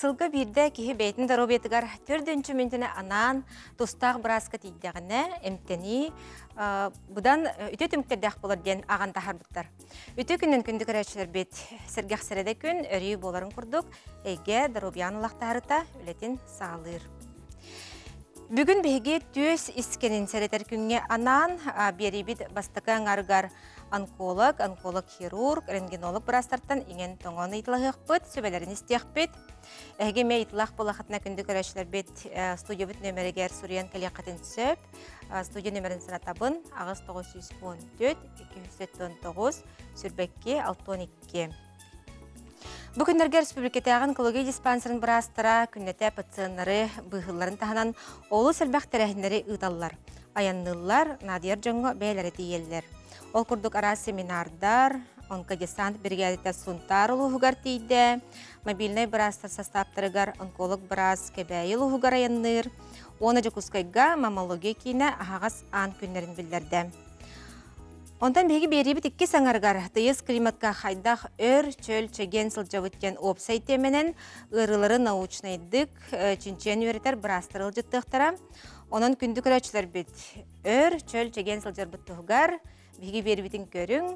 Сылга биирдэ киһи бэйэтин доруобуйатыгар төрдүнчү мүнтүнэ анаан тустаах бырааска тиийдэҕинэ эмтэнии быдан үтүө түмүктэрдээх буолар диэн аҕан таһаарбыттар. Үтүө күнүн күндү көрөөччүлэрбит сэргэх сэрэдэ күн өрүү буоларын курдук эйгэ доруобуйаан улахтаарыта үлэтин саҕалыыр. Бүгүн биһиги түөс искэнин сэрэтэр күҥҥэ анаан биэриибит бастакы аҥарыгар онколог, онколог-хирург, рентгенолог быраастартан иҥэн-тоҥон ыйыталаһыахпыт, сүбэлэрин истиэхпит. Эһиги эмиэ ыйытылаах буоллаххытына күндү көрөөччүлэрбит студиябыт нүөмэригэр суруйан кэлиэххитин сөп. Студия нүөмэрин санатабын 8914 279 сүрбэкки 62. Бу күннэргэ республикатааҕы онкология диспансерын быраастара күннэтэ пациеннары быыһыылларын таһынан олус элбэх тэрээһиннэри ыыталлар. Айанныыллар, наадыйар дьоҥҥо бэйэлэрэ тиийэллэр. Ол курдук араас семинардар, онкодесант биригээдэтэ Сунтаар улууһугар тиийдэ, мобильнай быраастар састааптарыгар онколог-быраас Кэбээйи улууһугар айанныыр, уонна Дьокуускайга маммология киинэ аһаҕас аан күннэрин биллэрдэ. Онтон биһиги биэриибит иккис аҥарыгар тыйыс климатка хайдах өр, чөл, чэгиэн сылдьабыт диэн уопсай тиэмэнэн ыарыылары научнайдык чинчийэн үөрэтэр быраастар ыалдьыттыахтара. Онон күндү көрөөччүлэрбит өр, чөл, чэгиэн сылдьарбыт туһугар биһиги биэрибитин көрүҥ,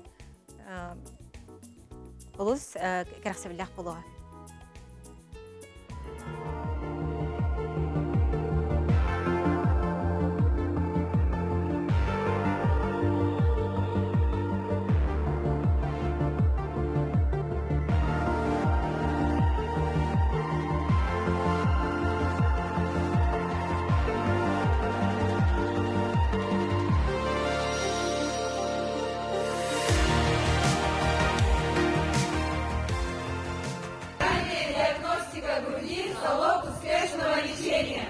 олус кэрэхсэбиллээх буолуоҕа. Диагностика груди – залог успешного лечения.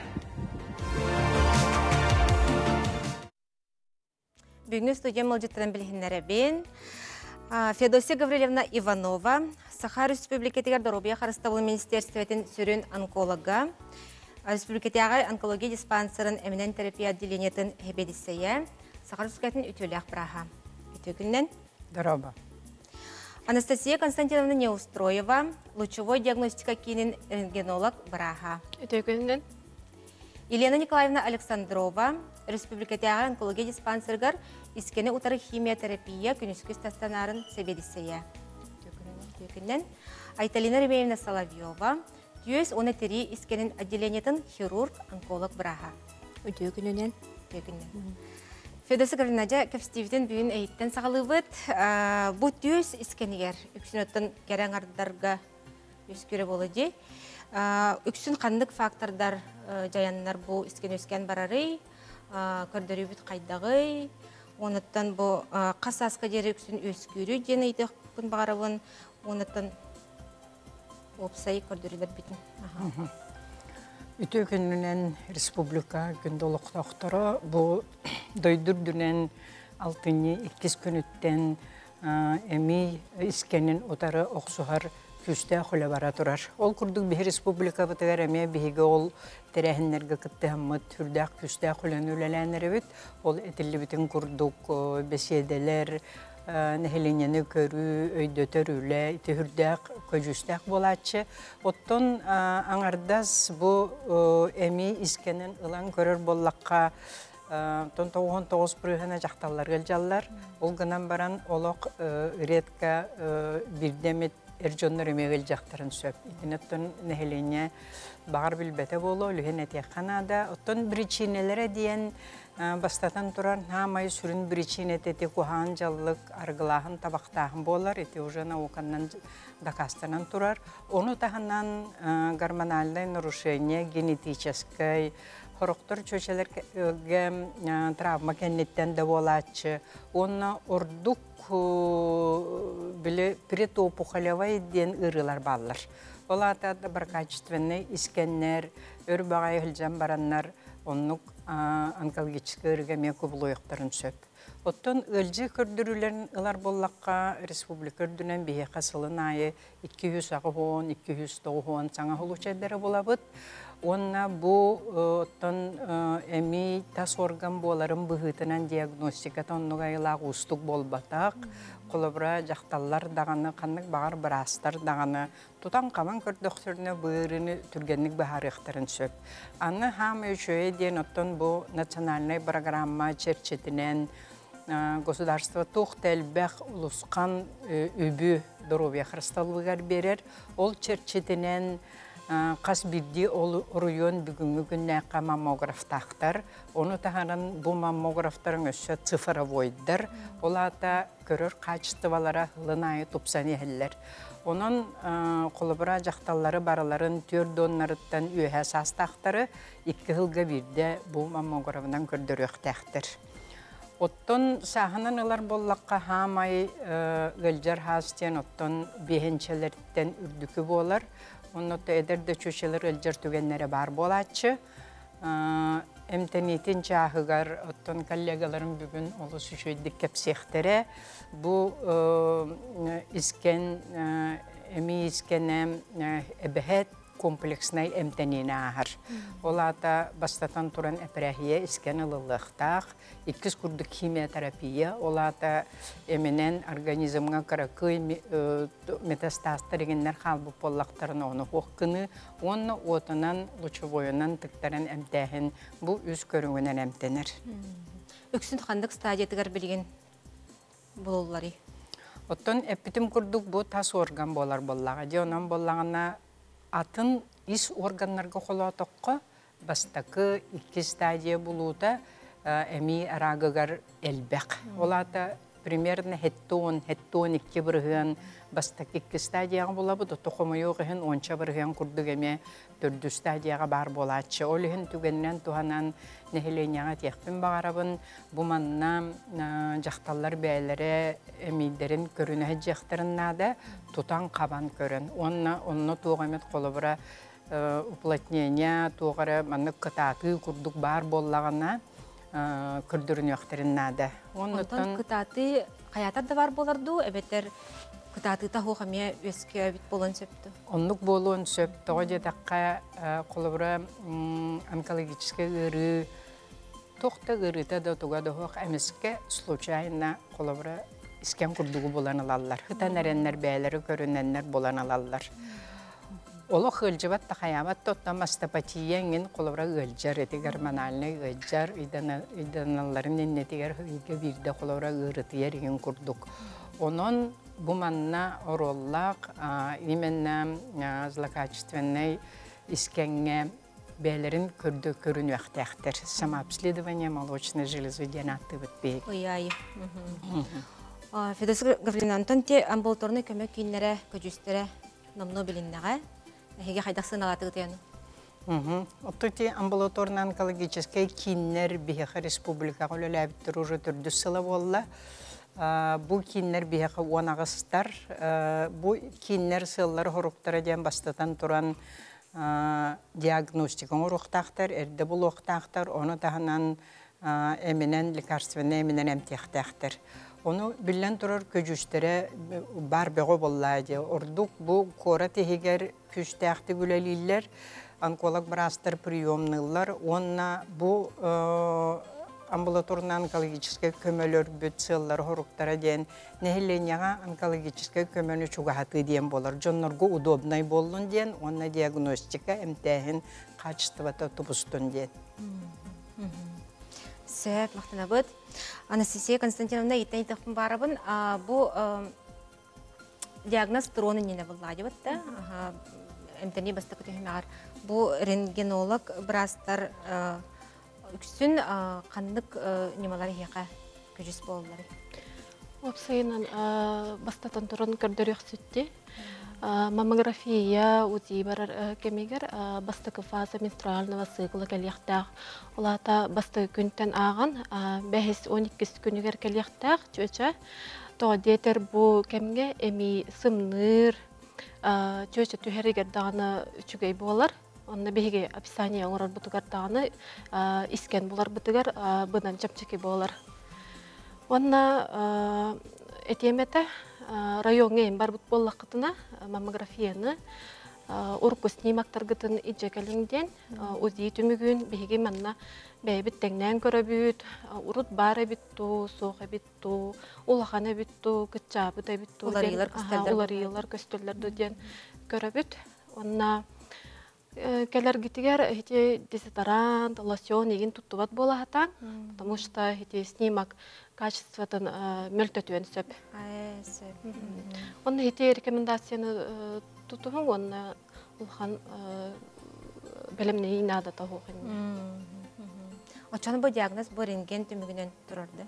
Бүгүҥҥү студия мылдьыттарын билиһиннэрэбин. Феодосия Гаврильевна Иванова, Саха Республикатыгар доруобуйа харыстабылын министерствотын сүрүн онколога, Республикатааҕы онкология диспансерын эминэн терапия отделениетын сэбиэдиссэйэ, Саха Республикатын үтүөлээх бырааһа. Үтүө күнүнэн. Дорообо. Анастасия Константиновна Неустроева, лучевой диагностика киинин рентгенолог бырааһа. Үтүө күнүнэн. Елена Николаевна Александрова, Республикатааҕы онкология диспансерыгар искэни утары химиотерапия күнүскү стационарын сэбиэдиссэйэ. Үтүө күнүнэн. Айталина Ремеевна Соловьева, түөс уонна тирии искэнин отделениетын хирург-онколог бырааһа. Үтүө күнүнэн. Үтүө күнүнэн. Федоса Гавриловна, кэпсэтиибитин бүгүн эйиттэн саҕалыыбыт. Бу түөс искэнигэр үксүн оттон кэрэ аҥардарга үскүрэ буолуо дии. Үксүн ханнык фактордар дьайаннар бу искэн үскэн барарый, көрдөрүүбүт хайдаҕый, онуттан бу хас сааска диэри үксүн үөскүүрүй диэн ыйытыахпын баҕарабын. Онуттан уопсай көрдөрүүлэрбитин. Үтүө күнүнэн республика күндү олохтоохторо бу дойду үрдүнэн алтынньы иккис күнүттэн эмий искэнин утары охсуһар күүстээх үлэ бара турар. Ол курдук биһи республикабытыгар эмиэ биһиги ол тэрээһиннэргэ кыттыһаммыт сүрдээх күүстээх үлэни үлэлээн эрэбит. Ол этиллибитин курдук бэсиэдэлэр, нэһилиэнньэни көрүү, өйдөтөр үлэ ити үрдээх көдьүүстээх буолааччы. Оттон аҥардас бу эми искэнин ылан көрөр буоллахха, тон 99 бырыһына дьахталларга илдьаллар. Ол гынан баран олох редко биирдэ эмит эр дьоннор эмиэ илдьэхтэрин сөп. Итини оттон нэһилиэнньэ баҕар билбэтэ буолуо, үлүһүн этиэххэ наада. Оттон причинэлэрэ диэн Бастатан туран, хаамай сүрүн биричиинэтэ ити куһаҕан дьаллык, арыгылааһын, табахтааһын буолар. Ити уже науканан дакаастанан турар. Ону таһынан гормональное нарушение, генетическэй, сорохтор чүөчэлэргэ травма кэнниттэн да буолааччы. Уонна ордук били предопухолевай диэн ыарыылар бааллар. Ол аата доброкачественнай искэннэр, өр баҕайы сылдьан бараннар оннук онкологическай ыарыыга эмиэ кубулуйуохтарын сөп. Оттон ыалдьыы көрдөрүүлэрин ылар буоллахха, республика үрдүнэн биһиэхэ сылын аайы 280, 290 саҥа случайдары булабыт. Уонна бу оттон эмий тас орган буоларын быһыытынан диагностиката оннук айылаах уустук буолбатах. Холобура, дьахталлар даҕаны, ханнык баҕар быраастар даҕаны тутан-хабан көрдөхтөрүнэ бу ыарыыны түргэнник быһаарыахтарын сөп. Аны хаамай үчүгэйэ диэн оттон бу национальнай программа чэрчитинэн государство туох да элбэх улусхан үбү доруобуйа харыстабылыгар биэрэр. Ол чэрчитинэн хас биирдии ол оройуон бүгүҥҥү күннээххэ маммографтаахтар. Ону таһынан бу маммографтарыҥ өссө цифровойдар. Ол аата көрөр хаачыстыбалара ылын аайы тупсан иһэллэр. Онон холобура дьахталлары барыларын түөрт доннарыттан үөһэ саастаахтары икки сылга биирдэ бу маммографынан көрдөрүөхтээхтэр. Оттон сааһынан ылар буоллахха хаамай ыалдьар хаас диэн оттон биэһинчэлэртэн үрдүкү буолар. Онно эдэр да чүөчэлэр ыалдьар түгэннэрэ баар буолааччы. Эмтэниитин чааһыгар оттон коллегаларым бүгүн олус үчүгэйдик кэпсиэхтэрэ. Бу искэн эмиий искэнэ эбэһэт комплекснай эмтэниини ааһар. Ол аата бастатан туран эпэрээһийэ искэн ылыллыахтаах, иккис курдук химиотерапия, ол аата эминэн организмҥа кыракый метастазтар игиннэр хаалбыт буоллахтарына ону суох гыныы уонна уотунан лучевойунан тыктаран эмтээһин бу үс көрүҥүнэн эмтэнэр. Үксүн ханнык стадиятыгар билигин булулларый? Оттон эппитим курдук бу тас орган буолар буоллаҕа. Дьэ онон буоллаҕына атын ис органнарга холоотоххо бастакы икки стадия булуута эмиий араагыгар элбэх. Ол аата примерно хеттон, хеттон икки бырыһыан бастакы икки стадияҕа булабыт, ото хомойуох иһин уонча бырыһыан курдук эмиэ төрдүс стадияҕа баар буолааччы. Ол иһин түгэнинэн туһанан нэһилиэнньэҕэ этиэхпин баҕарабын, бу манна дьахталлар бэйэлэрэ эмиийдэрин көрүнэ сылдьыахтарын наада, тутан-хабан көрөн. Уонна онно туох эмит холобура уплотнение, туох эрэ маннык кытаатыы курдук баар буоллаҕына, көрдөрүнүөхтэрин наада. Онтон кытаатыы хайаатар да баар буолар дуу, эбэтэр кытаатыыта суох эмиэ үөскээбит буолуон сөп дуу? Оннук буолуон сөп. Тоҕо диэтэххэ, холобура, онкологическай ыарыы туох да ыарыыта да туга да суох эмискэ случайно холобура искэн курдугу булан ылаллар. Ытан эрэннэр бэйэлэри көрүнэннэр булан ылаллар. Олох ыалдьыбат да хайаабат да оттон мастопатия эҥин холобура ыалдьар ити гормональнай ыалдьар ыйданалларын иннэтигэр ыйга биирдэ холобура ыарытыйар игин курдук. Онон бу манна оруоллаах именно злокачественнай искэҥҥэ бэйэлэрин көрдө көрүнүөхтээхтэр. Самообследование молочной железы диэн ааттыыбыт биһиги. Ый-ай. Федосия Гавриловна, онтон те амбулаторнай көмө кииннэрэ, көдьүүстэрэ номнуо билиннэҕэ. Эһиги хайдах сыаналаатыгыт аны? Оттон ити амбулаторно-онкологическай кииннэр биһиэхэ республикаҕа үлэлээбиттэр уже төрдүс сыла буолла. Бу кииннэр биһиэхэ уон аҕыстар. Бу кииннэр сыаллара-соруктара диэн бастатан туран диагностика оҥоруохтаахтар, эрдэ булуохтаахтар, ону таһынан эминэн, лекарственнай эминэн эмтиэхтээхтэр. Ону биллэн турар көдьүүстэрэ баар бөҕө буоллаа дии. Ордук бу куорат иһигэр күүстээхтик үлэлииллэр, онколог быраастар приемныыллар уонна бу амбулаторно-онкологическай көмөлөрбүт сыаллара-соруктара диэн нэһилиэнньэҕэ онкологическай көмөнү чугаһатыы диэн буолар. Дьоннорго удобнай буоллун диэн уонна диагностика, эмтээһин хаачыстыбата тубустун диэн. Сөп, махтанабыт. Анастасия Константиновна, иттен итахпын барабын. Бу диагноз турон иннинэ булладибыт да. Эмтэнии бастакы түһүмэҕэр бу рентгенолог быраастар үксүн ханнык ньымалар иһиэхэ күдьүс буолалларый? Уопсайынан бастатан туран көрдөрүөхсүтти. Маммография УЗИ барар кэмигэр бастакы фаза менструального цикла кэлиэхтээх. Ол аата бастакы күнтэн ааҕан бэһис он иккис күнүгэр кэлиэхтээх чүөчэ. Тоҕо диэтэр бу кэмҥэ эмиий сымныыр, чүөчэ түһэригэр даҕаны үчүгэй буолар. Онно биһиги описание оҥорорбутугар даҕаны искэн буларбытыгар быдан чэпчэки буолар. Уонна этиэм этэ, райоҥҥа эм барбыт буоллаххытына маммографияны. Урукку снимоктаргытын илдьэ кэлиҥ диэн УЗИ түмүгүн биһиги манна бэйэбит тэҥнээн көрөбүт. Урут баар эбит дуу, суох эбит дуу, улахан эбит дуу, кыччаабыт эбит дуу уларыйыылар көстөллөр уларыйыылар көстөллөр дуу диэн көрөбүт. Уонна кэлэргитигэр ити дезодорант, лосьон игин туттубат буола сатаан, потому что ити снимок качествотын мөлтөтүөн сөп. Сөп. Онно ити рекомендацияны тутуһуҥ уонна улахан бэлэмнэһии наадата суох инньэ. Оччону бу диагноз бу рентген түмүгүнэн турар да?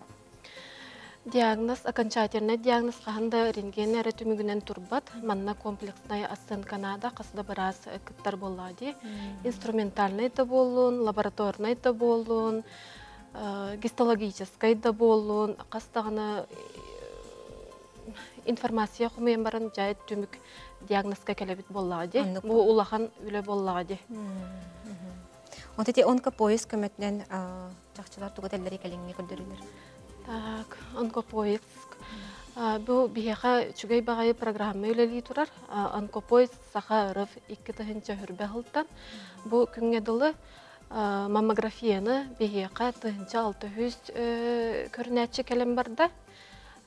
Диагноз, окончательный диагноз хаһан да рентген эрэ түмүгүнэн турбат. Манна комплексная оценка наада, хас да быраас кыттар буоллаҕа дии. Инструментальный да буоллун, лабораторнай да буоллун, гистологическай да буоллун, хас даҕаны информация хомуйан баран дьэ түмүк диагнозка кэлэбит буоллаҕа дии. Бу улахан үлэ буоллаҕа дии. Вот эти онкопоиск көмөтүнэн чахчылар тугу этэллэрий кэлиҥҥи көрдөрүүлэр? Так, онкопоиск. Бу биһиэхэ үчүгэй баҕайы программа үлэлии турар. Онкопоиск Саха РФ 2000 сылтан бу күҥҥэ дылы маммографияны биһиэхэ 1600 көрүнээччи кэлэн барда.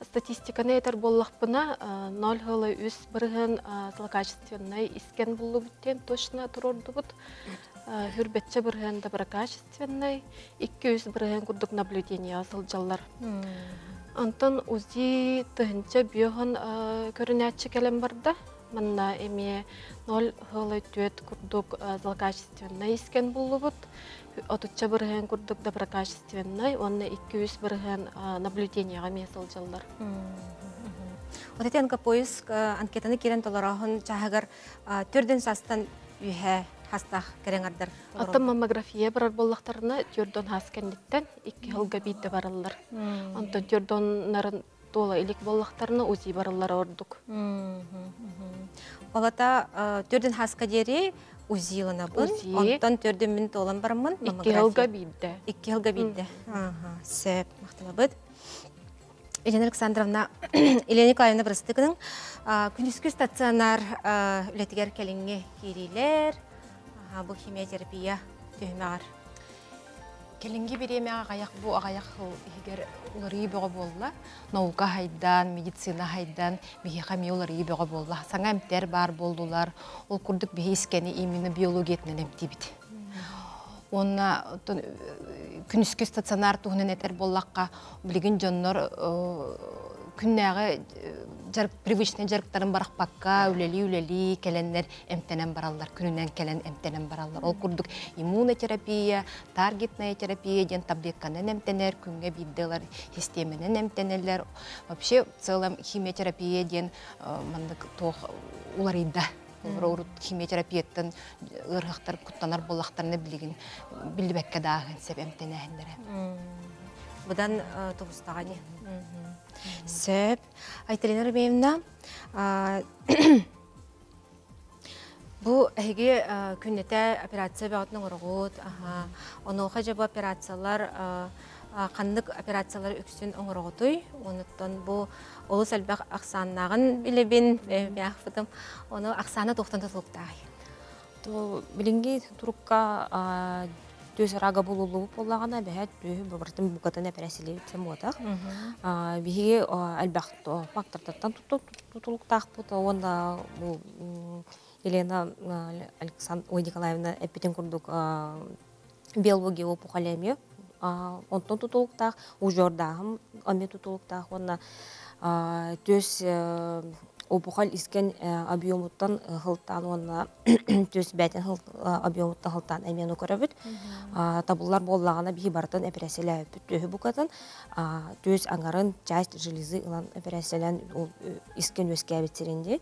Статистиканы этэр буоллахпына, 0,3 бырыһын злокачественнай искэн буллубут диэн точно туруордубут. Хүрбэтчэ бырыһын доброкачественнай, 200 бырыһын курдук наблюдениеҕа сылдьаллар. Онтон УЗИ тыһынча биоһон көрүнээччи кэлэн барда. Манна эмиэ 0,4 курдук злокачественнай искэн буллубут. Отучча бырыһыан курдук доброкачественнай уонна 200 бырыһыан наблюдениеҕа эмиэ сылдьаллар. Вот эти онкопоиск анкетаны киирэн толорооһун чааһыгар төрдүн састан үһэ хастаах кэрэҥардар. Оттон маммография барар буоллахтарына төрдөн хас кэнниттэн икки сылга биирдэ бараллар. Онтон төрдөннарын туола илик буоллахтарына УЗИ бараллара ордук. Олата төрдүн хаска диэри УЗИ ылынабын. Онтон төрдүн мин туолан бараммын. Икки сылга биирдэ. Икки сылга биирдэ. Сөп, махтанабыт. Елена Александровна, Елена Николаевна бырастыкының күнүскү стационар үлэтигэр кэлиҥҥи киириилэр, бу химиотерапия түһүмэҕэр. Кэлиҥҥи бириэмэҕэ аҕайах бу аҕайах сыл иһигэр уларыйыы бөҕө буолла. Наука хайдан, медицина хайдан, биһиэхэ эмиэ уларыйыы бөҕө буолла. Саҥа эмтэр баар буоллулар. Ол курдук биһи искэни именно биологиятынан эмтиибит. Уонна күнүскү стационар туһунан этэр буоллахха, билигин дьоннор күннээҕи дьарык привычный дьарыктарын барахпакка үлэлии-үлэлии кэлэннэр эмтэнэн бараллар, күнүнэн кэлэн эмтэнэн бараллар. Ол курдук иммунотерапия, таргетная терапия диэн таблетканан эмтэнэр, күҥҥэ биирдэ ылар систиэмэнэн эмтэнэллэр. Вообще в целом химиотерапия диэн маннык туох уларыйда. Урут химиотерапияттан ыарыһахтар куттанар буоллахтарына билигин биллибэккэ дааһын сөп эмтэнээһиннэрэ. Быдан тубустаҕа дии. Сөп. Айталина Рубеевна, бу эһиги күннэтэ операция бөҕөтүн оҥороҕут. Онуоха дьэ бу операциялар ханнык операциялар үксүн оҥороҕутуй? Онуттан бу олус элбэх ахсааннааҕын билэбин, бэйэм Ону ахсаана туохтан тутулуктааҕый? Билиҥҥи турукка түөс рага булуллубут буоллаҕына, бэһэт түөһү барытын букатын эпэрээссийэлиибит буотах. Биһиги элбэх фактортартан тутулуктаахпыт уонна бу Елена Александр Николаевна эппитин курдук биология опухоля эмиэ онтон тутулуктаах, удьуордааһын эмиэ тутулуктаах уонна түөс опухоль искэн объемуттан сылтаан уонна түөс бээтин объемуттан сылтаан эмиэ көрөбүт. Табыллар буоллаҕына биһи барытын эпэрээссийэлээбиппит түөһү букатын түөс аҥарын часть железы ылан эпэрээссийэлээн искэн үөскээбит сирин дии.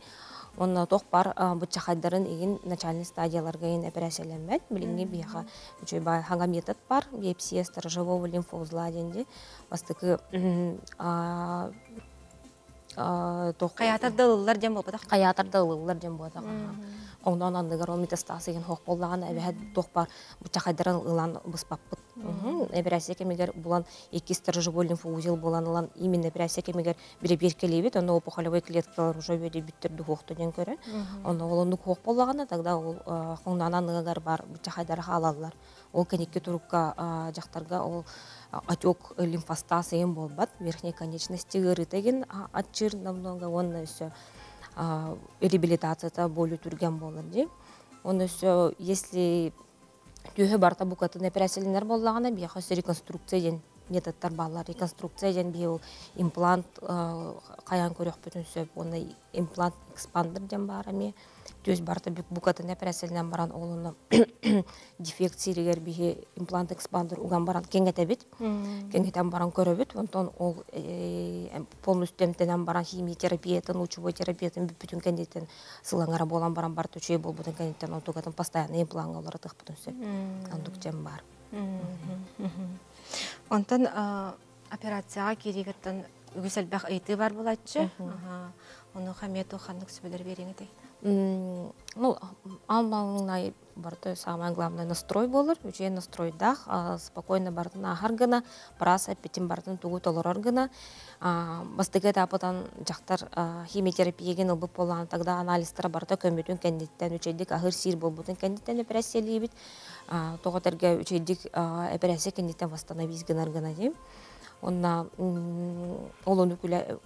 Уонна туох баар быччахайдарын игин начальный стадияларга игин эпэрээссийэлэммэт. Билиҥҥи биһиэхэ үчүгэй баай хаҥа метод бар, биопсия сторожевого лимфоузла диэн дии. Бастакы Хайаатар да ылыллар диэн буолбатах. Хайаатар да ылыллар диэн буолбатах. Хоҥноон анныгар ол метастаз игин хоох буоллаҕына эбэһэ туох баар буччахайдарын ылан быспаппыт. Эпэрээссийэ кэмигэр булан икки сторожевой лимфоузел булан ылан именно эпэрээссийэ кэмигэр биребиэркэлиибит, онно опухолевой клеткалар уже үөдүйбүттэр духуохту диэн көрөн. Онно ол оннук хуох буоллаҕына, тогда ол хоҥноон анныгар бар буччахайдары хаалаллар. Ол кэнникки турукка дьахтарга ол отек лимфостаз игин буолбат, верхней конечности ыарыыта игин аччыыр намного уонна өссө реабилитацията более түргэн буолар дии. Оны өссө если түөһэ барыта букатын эпэрээссийэлэнэр буоллаҕына, биһиэхэ өссө реконструкция диэн методтар бааллар. Реконструкция диэн биһи ол имплант хайаан көрүөхпүтүн сөп уонна имплант экспандер диэн баар эмиэ. Түөс барыта букатын эпэрээссийэлэнэн баран ол онно дефект сиригэр биһи имплант экспандер уган баран кэҥэтэбит. Кэҥэтэн баран көрөбүт. Онтон ол полностью эмтэнэн баран химиотерапиятын, лучевой терапиятын бүппүтүн кэнниттэн сылаҥара буолан баран барыта үчүгэй буолбутун кэнниттэн онтугатын постоянно имплаҥҥа уларытыахпытын сөп. Оннук дьэн баар. Онтон операцияҕа киириигиттэн үгүс элбэх ыйытыы бар буолааччы. Онуоха эмиэ туох ханнык сүбэлэр биэриэҥ этэй? Ну, аан маҥнай барыта самое главное настрой буолар. Үчүгэй настройдаах, спокойно барытын ааһар гына, быраас эппитин барытын тугу толорор гына. Бастакы этапытан дьахтар химиотерапиягын ылбыт буоллаҕына, тогда анализтара барыта көммүтүн кэнниттэн, үчүгэйдик аһыыр-сиир буолбутун кэнниттэн эпэрээссийэлиибит. Тоҕо этэргэ үчүгэйдик эпэрээссийэ кэнниттэн восстановить гынар гына диим. Онна ол ону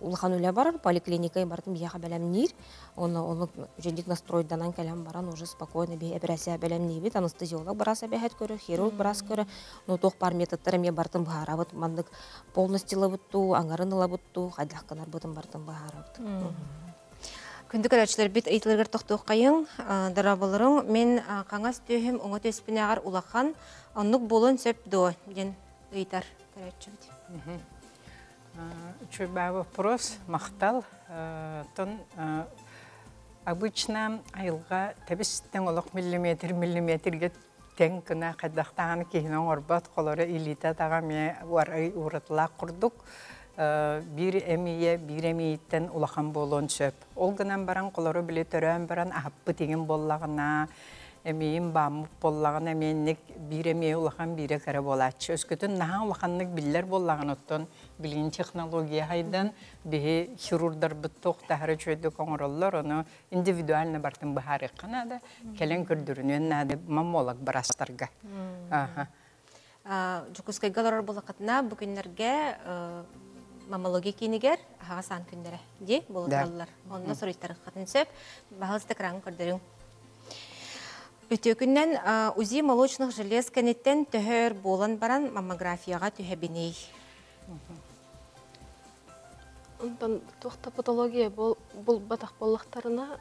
улахан үлэ барар, поликлиника барытын биһиэхэ бэлэмниир. Онно оннук үчүгэйдик настройданан кэлэн баран уже спокойно биһи эпэрээссийэ бэлэмниибит. Анестезиолог быраас эбэһэт көрө, хирург быраас көрө. Ну туох баар методтар эмиэ барытын быһаарабыт. Маннык полностью ылабыт дуу, аҥарын ылабыт дуу, хайдах гынарбытын барытын быһаарабыт. Күндү көрөөччүлэрбит ыйытыларыгар тохтуоххайыҥ, дорооболоруҥ. Мин хаҥас түөһүм уҥа түөспүнээҕэр улахан, оннук буолуон сөп дуо диэн ыйытар көрөөччүбүт. Үчүгэй вопрос, махтал. Тон обычно айылҕа тэбис-тэҥ олох миллиметр миллиметргэ тэҥ гына хайдахтаҕына киһини оҥорбот, холоро илиитэ атаҕа эмиэ уратылаах курдук биир эмиийэ биир эмиийиттэн улахан буолуон сөп. Ол гынан баран холоро били төрөөн баран аһаппыт иҥин буоллаҕына, эмиийим бааммыт буоллаҕына эмиэнник биир эмиэ улахан биирэ кыра буолааччы. Өскөтүн наһаа улаханнык биллэр буоллаҕына, оттон билигин технология хайдан биһи хирурдарбыт туох таһара үчүгэйдик оҥороллор, ону индивидуально бартын быһаарыахха наада, кэлэн көрдөрүнүөн наада маммолог быраастарга. Дьокуускайга олорор буоллаххытына, бу күннэргэ маммология киинигэр аһаҕас аан күннэрэ дии буолаллар. Онно суруйтарыаххытын сөп. Баһылыста экраҥҥа көрдөрүҥ. Үтүө күннэн УЗИ молочных желез кэнниттэн төһө өр буолан баран маммографияҕа түһэбиний? Онтон туох да патология булбатах буоллахтарына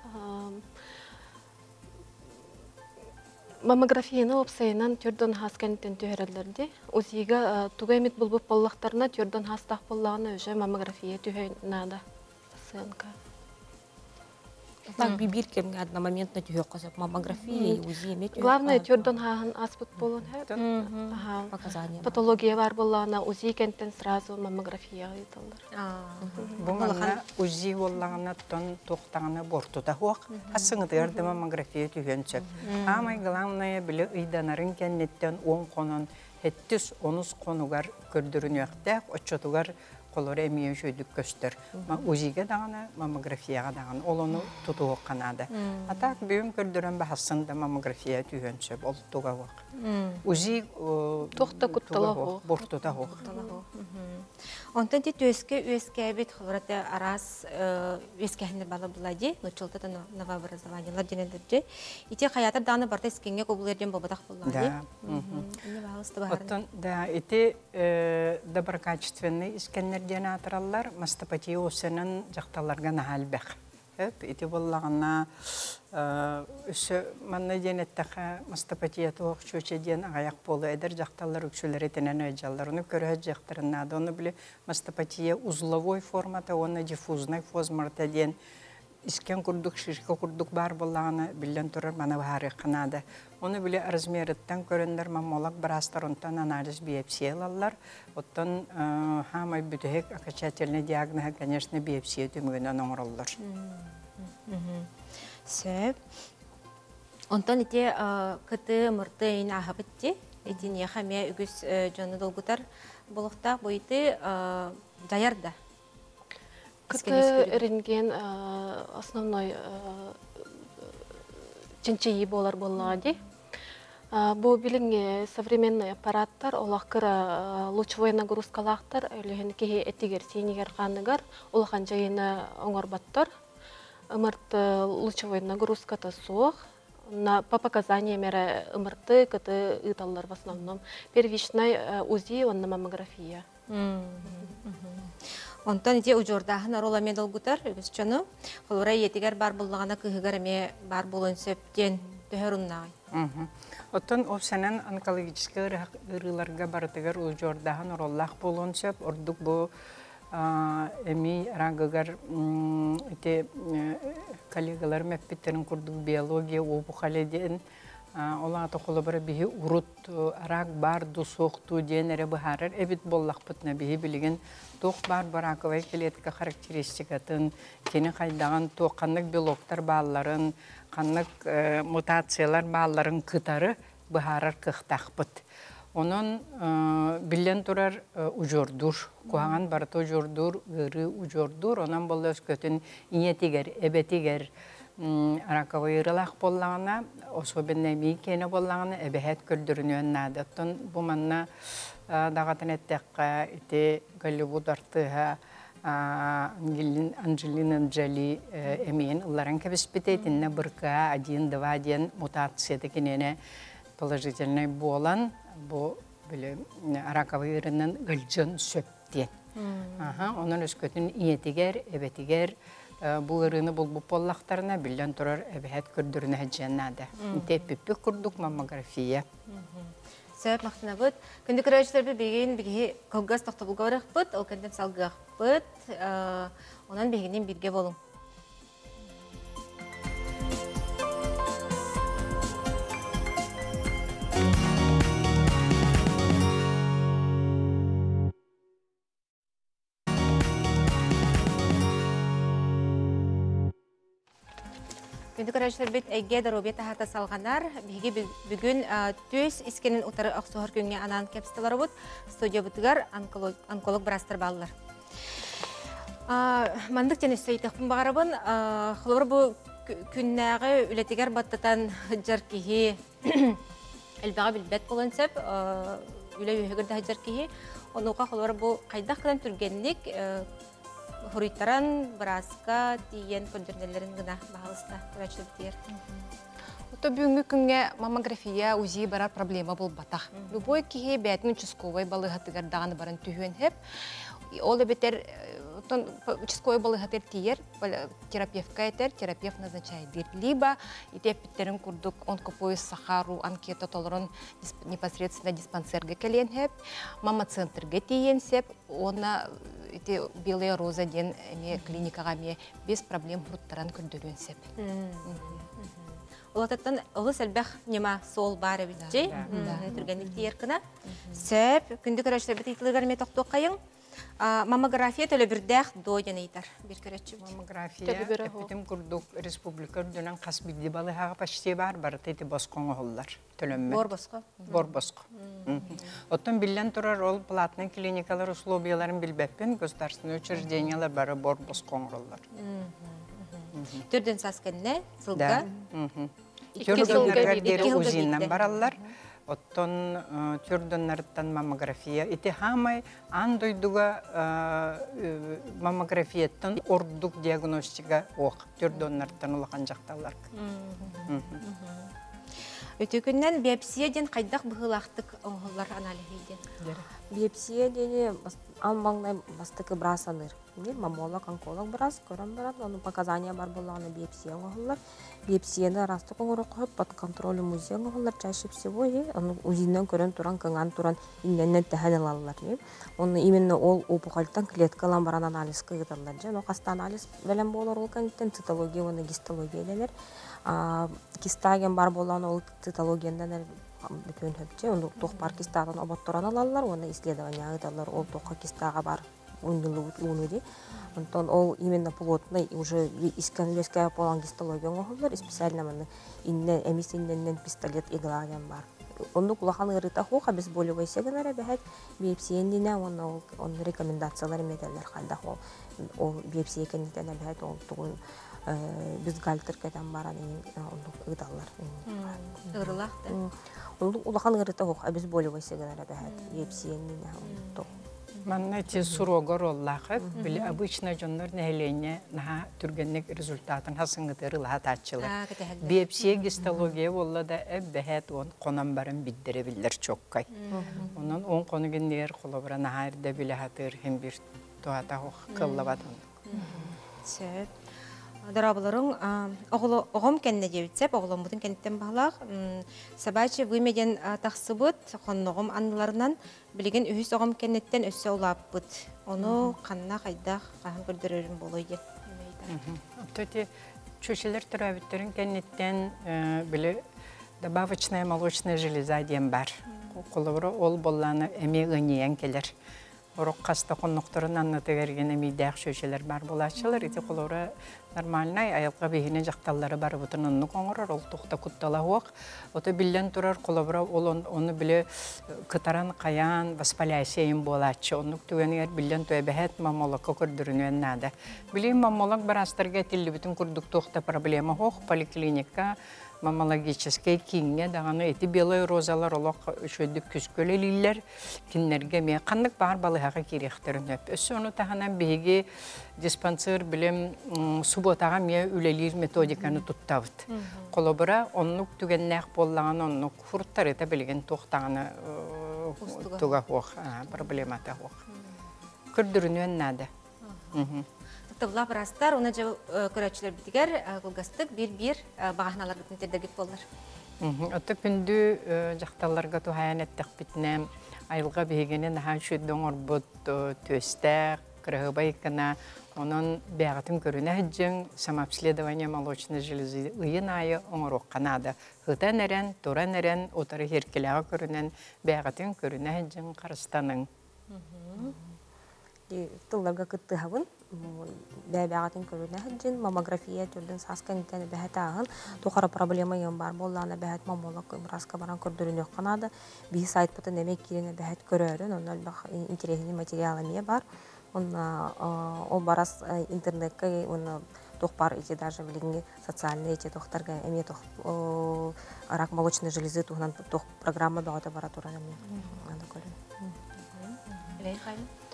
маммографияны уопсайынан төрдөн хаас кэнниттэн түһэрэллэр дии. УЗИга тугу эмит булбут буоллахтарына төрдөн хаастаах буоллаҕына уже маммография түһэ наада пациентка. Так биир кэмҥэ одномоментно түһүөххэ сөп маммография и УЗИ эмиэ түһүөххэ. Главное төрдөн хааһын ааспыт буолуон сөп. Показания. Патология бар буоллаҕына УЗИ кэнтэн сразу маммографияҕа ыыталлар. Бу манна УЗИ буоллаҕына тон туохтаҕына буортута суох. Хас сыҥытыгар да маммография түһүөн сөп. Аамай главное били ыйданарын кэнниттэн 10 хонон хэттис онус хонугар көрдөрүнүөхтээх оччотугар холоро эмиэ үчүгэйдик көстөр. УЗИга даҕаны, маммографияҕа даҕаны ол ону тутуһуохха наада. А так бүгүн көрдөрөн баһассын да маммография түһүөн сөп, ол туга суох. УЗИ туох да куттала суох. Буортута суох. Онтон ти түөскэ үөскээбит холората араас үөскэһиннэр бала була ди, нуччалта новообразованиелар дэнэллэр Ити хаятар даҕаны барта искиҥҥэ кубулуйар диэн буолбатах буоллаҕа Да. Оттон да ити доброкачественный искеннер диэн аатыраллар, мастопатия осенын дьахталларга наһаа элбэх. Ити буоллаҕына өссө манна диэн эттэхэ мастопатия туох чүөчэ диэн аҕыйах буолуо эдэр дьахталлар үксүлэри итинэн ыалдьаллар. Ону көрө сылдьыахтарын наада. Ону били мастопатия узловой формата уонна диффузной формата диэн искэн курдук, шишка курдук баар буоллаҕына, биллэн турар, маны быһаарыахха наада. Ону били размерыттан көрөннөр маммолог быраастар онтон анализ биопсия ылаллар. Оттон хаамай бүтэһик окончательный диагноһы, конечно, биопсия түмүгүнэн оҥороллор. Сөп. Онтон ити кыты мырты ин аһабыт ти итиниэхэ эмиэ үгүс дьону долгутар буолуохтаах бу ити дьайар да. Кыты рентген основной чинчийии буолар буоллаҕа дии. Бу билиҥҥи современный аппараттар олох кыра лучевой нагрузкалаахтар, өлүһүн киһи этигэр, сиинигэр, хааныгар улахан дьайыыны оҥорботтор. МРТ лучевой нагрузката суох. На, по показаниям эрэ МРТ, КТ ыыталлар в основном. Первичный УЗИ уонна маммография. Онтон ити удьуордааһын оруола эмиэ долгутар үгүс дьону. Холобура ийэтигэр баар буоллаҕына кыыһыгар эмиэ баар буолуон сөп диэн төһө оруннааҕый? Оттон опсанан онкологическай ыарыыларга барытыгар удьуордааһын оруоллаах буолуон сөп. Ордук бу эмиий рагыгар ити коллегаларым эппиттэрин курдук биология опухоли диэн ол аата холобура биһи урут рак баар дуу суох дуу диэн эрэ быһаарар эбит буоллахпытына биһи билигин туох баар бараковай клетка характеристикатын кини хайдаҕын туох ханнык белоктар баалларын ханнык мутациялар баалларын кытары быһаарар кыахтаахпыт. Онон биллэн турар удьуордуур, куһаҕан барыта удьуордуур, ыарыы удьуордуур. Онон буолла өскөтүн ийэтигэр, эбэтигэр раковай ыарыылаах буоллаҕына, особенно эмиий киэнэ буоллаҕына, эбэһээт көрдөрүнүөн наада. Оттон бу манна даҕатан эттэххэ, ити Голливуд артыыһа Анджелина Джоли эмиэн ылларан кэбиспитэ итиннэ БРКА 1-2 диэн мутацията киниэнэ положительнай буолан бу били раковый ыарынан ыалдьыан сөп диэн. Онон өскөтүн ийэтигэр, эбэтигэр бу ыарыыны булбут буоллахтарына, биллэн турар, эбэһээт көрдөрүнэ сылдьыан наада. Ити эппиппит курдук маммография. Сөп, махтанабыт. Күндү көрөөччүлэрбит билигин биһиги кылгас тохтобулга барыахпыт, ол кэннэ салгыахпыт. Онон биһигинин бииргэ буолуҥ. Күндү көрөөччүлэрбит эйгэ доруобуйа таһаата салҕанар. Биһиги бүгүн түөс искэнин утары охсуһар күҥҥэ анаан кэпсэтэлэрбит. Студиябытыгар онколог быраастар бааллар. Маннык диэн өссө ыйытыахпын баҕарабын. Холобур бу күннээҕи үлэтигэр баттатан сылдьар киһи элбэҕи билбэт буолуон сөп. Үлэ үөһүгэр да сылдьар киһи. Онуоха холобур бу хайдах гынан түргэнник Хоруйтаран бырааска тиийэн көрдөрүнэллэрин гына баһаалыста көрөөччүлэрбитигэр. Ото бүгүҥҥү күҥҥэ маммография, УЗИ барар проблема буолбатах. Любой киһи бэйэтин участковай балыыһатыгар даҕаны баран түһүөн сөп. Ол эбэтэр оттон участковай балыыһатыгар тиийэр, терапевтка этэр, терапевт назначайдыыр. Либо ити эппиттэрин курдук онкопоезд Сахару анкета толорон непосредственно диспансерга кэлиэн сөп, мамма-центрга тиийиэн сөп, Уонна ити Белая роза диэн эмиэ клиникаҕа эмиэ без проблем хуруттаран көрдөрүөн сөп. Олототтон олус элбэх ньыма суол баар эбитчи. Түргэнник тиийэр гына. Сөп. Күндү көрөөччүлэрбит ыйытылыгар эмиэ тохтуоххайыҥ. Маммография төлөбүрдээх дуо диэн ыйытар биир көрөөччүбүт. Маммография эппитим курдук республика үрдүнэн хас биирдии балыыһаҕа почти баар барыта ити босхо оҥоһуллар. төлөммөт. Бор босхо. Бор босхо. Оттон биллэн турар ол платный клиникалар условияларын билбэппин, государственные учреждениялар бары бор босхо оҥороллор. Төрдөн саас кэннэ сылга Түрдөннөргөр диэри УЗИнан бараллар. Оттон түрдөннөрүттэн маммография. Ити хаамай аан дойдуга маммографияттан ордук диагностика ох түрдөннөртөн улахан дьахталлар. Үтүкүннэн биопсия диэн хайдах быһыылаахтык оҥоһуллар аналиһы диэн? Биопсия диэни аан маҥнай бастакы быраас аныыр. Маммолог, онколог быраас көрөн баран, ону показания бар буоллаҕына биопсия оҥоһуллар. Биопсияны араастык оҥоруохха сөп, под контролем УЗИ оҥоһуллар чаще всего, ону УЗИнан көрөн туран, кыҥаан туран иннэннэн тэһэн ылаллар. Онно именно ол опухольтан клетка ылан баран анализка ыыталлар. Дьэ, ону хаста анализ бэлэм буолар ол кэнниттэн цитология уонна гистология дэнэр. Кистаген бар буолан ол цитологиянан бүтүөн сөпче. Ону туох бар кистаатын оботторон ылаллар уонна исследование ыыталлар. Ол туохха кистаға бар. Мунньуллубут ууну дии. Онтон ол именно плотный уже искэн үөскээ буолан гистология оҥоһуллар специально манны иннэ эмис иннэннэн пистолет игла диэн баар. Оннук улахан ыарыыта суох обезболивайся гынар эбэһэт биопсия иннинэ уонна ол онно рекомендациялар эмиэтэллэр хайдах ол ол биопсия кэнниттэн эбэһэт ол тугун бюстгальтер кэтэн баран оннук ыыталлар. Ыарылаах да? Оннук улахан ыарыыта суох обезболивайся гынар эбэһэт биопсия иннинэ оннук. Манна ити суруога оруоллаах били обычно дьоннор нэһилиэнньэ наһаа түргэнник результатын хасыҥҥытыгар ылаһатааччылар. Биопсия гистология буолла да эббэһээт уон хонон баран биддэрэ биллэр чоккай. Онон он хонук иннигэр холобура наһаа эрдэ билэ сатыыр иһин бир туһата кыллабат оннук. Сөп. Дорооболоруҥ оҕом кэннэ диэбит сөп, оҕоломмутун кэнниттэн баһылаах. Собачье вымя диэн тахсыбыт хонноҕум анныларынан Билигин үһүс оҕом кэнниттэн өссө улааппыт. Ону ханна, хайдах, хаһан көрдөрөрүм буолуой диэн. Оттон ити чүөчэлэр төрөөбүттэрин кэнниттэн били добавочная молочная железа диэн баар. Холобура ол буоллаана эмиэ ыанньыйан кэлэр. Орох хаста хоннохторун аннытыгар эргин эмиийдээх чүөчэлэр баар буолааччылар. Ити холобура нормальнай айылҕа биһини дьахталлары барыбытын оннук оҥорор, ол туох да куттала суох. Ото биллэн турар, холобура, ол ону били кытаран хайаан воспаляйся буолааччы. Оннук түгэнигэр биллэн туэбэһэт маммологка көрдөрүнүөн наада. Билигин маммолог быраастарга этиллибитин курдук туох да проблема суох. Поликлиника маммологическай кииҥҥэ даҕаны ити белай розалар олох үчүгэйдик күскөлөлүүллэр. Кинилэргэ эмиэ ханнык баар балыһаҕа киириэхтэрин сөп. Өссө ону таһынан биһиги диспансер билим субуотаҕа эмиэ үлэлиир методиканы туттабыт. Холобура, оннук түгэннээх буоллаҕына оннук фруттарыта билигин туох даҕаны туга суох, проблемата суох. Көрдөрүнүөн наада. Тапталлаах быраастар, уна дьэ көрөөччүлэрбитигэр кылгастык биир-биир баҕаһыналаргытын тирдэргит буоллар. Отто күндү дьахталларга туһаайан эттэхпитинэ, айылҕа биһигини наһаа үчүгэйдик оҥорбут түөстээх, кыраһыабай гына, онон бэйэҕитин көрүнэ сылдьыҥ, самообследование молочной железы ыйын аайы оҥоруохха наада. Ытан эрэн, туран эрэн, утары сиэркилэҕэ көрүнэн, бэйэҕитин көрүнэ сылдьыҥ, харыстаныҥ. Тылларга кыттыһабын. Бэйэбэҕитин көрүнэ сылдьын, маммография төрдүн саас кэнниттэн эбэһэт ааһын, туох эрэ проблема ыйан баар буоллаҕына эбэһэт маммолог бырааска баран көрдөрүнүөххэ наада. Биһи сайтпытын эмиэ киирэн эбэһэт көрөөрүн, онно элбэх интэриэһинэй материал эмиэ баар. Онно ол барас интернекка уонна туох баар эти даже билиҥҥи социальные эти туохтарга эмиэ туох рак молочной железы туһунан туох программа бөҕөтө бара турар эмиэ. Аны көрүн.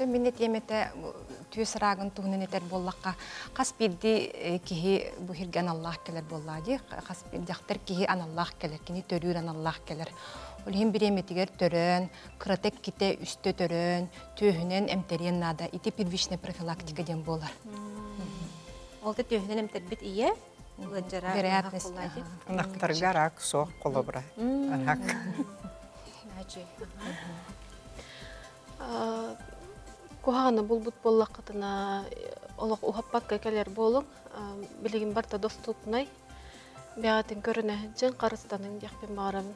Мин этиэм этэ түөс рагын туһунан этэр буоллахха хас биирдии киһи бу сиргэ аналлаах кэлэр буоллаа дии хас дьахтар киһи аналлаах кэлэр кини төрүүр аналлаах кэлэр ол иһин бириэмэтигэр төрөөн кырата иккитэ үстэ төрөөн түөһүнэн эмтэриэн наада ити первичная профилактика диэн буолар. Ол да түөһүнэн эмтэрбит ийэ ыалдьара вероятность Ынахтарга рак суох холобура. Рак. Куһаҕаны булбут буоллаххытына олох уһаппакка кэлэр буолуҥ. Билигин барыта доступнай. Бэҕэтин көрүнэ сылдьыҥ, харыстаныҥ диэхпин баҕарабын.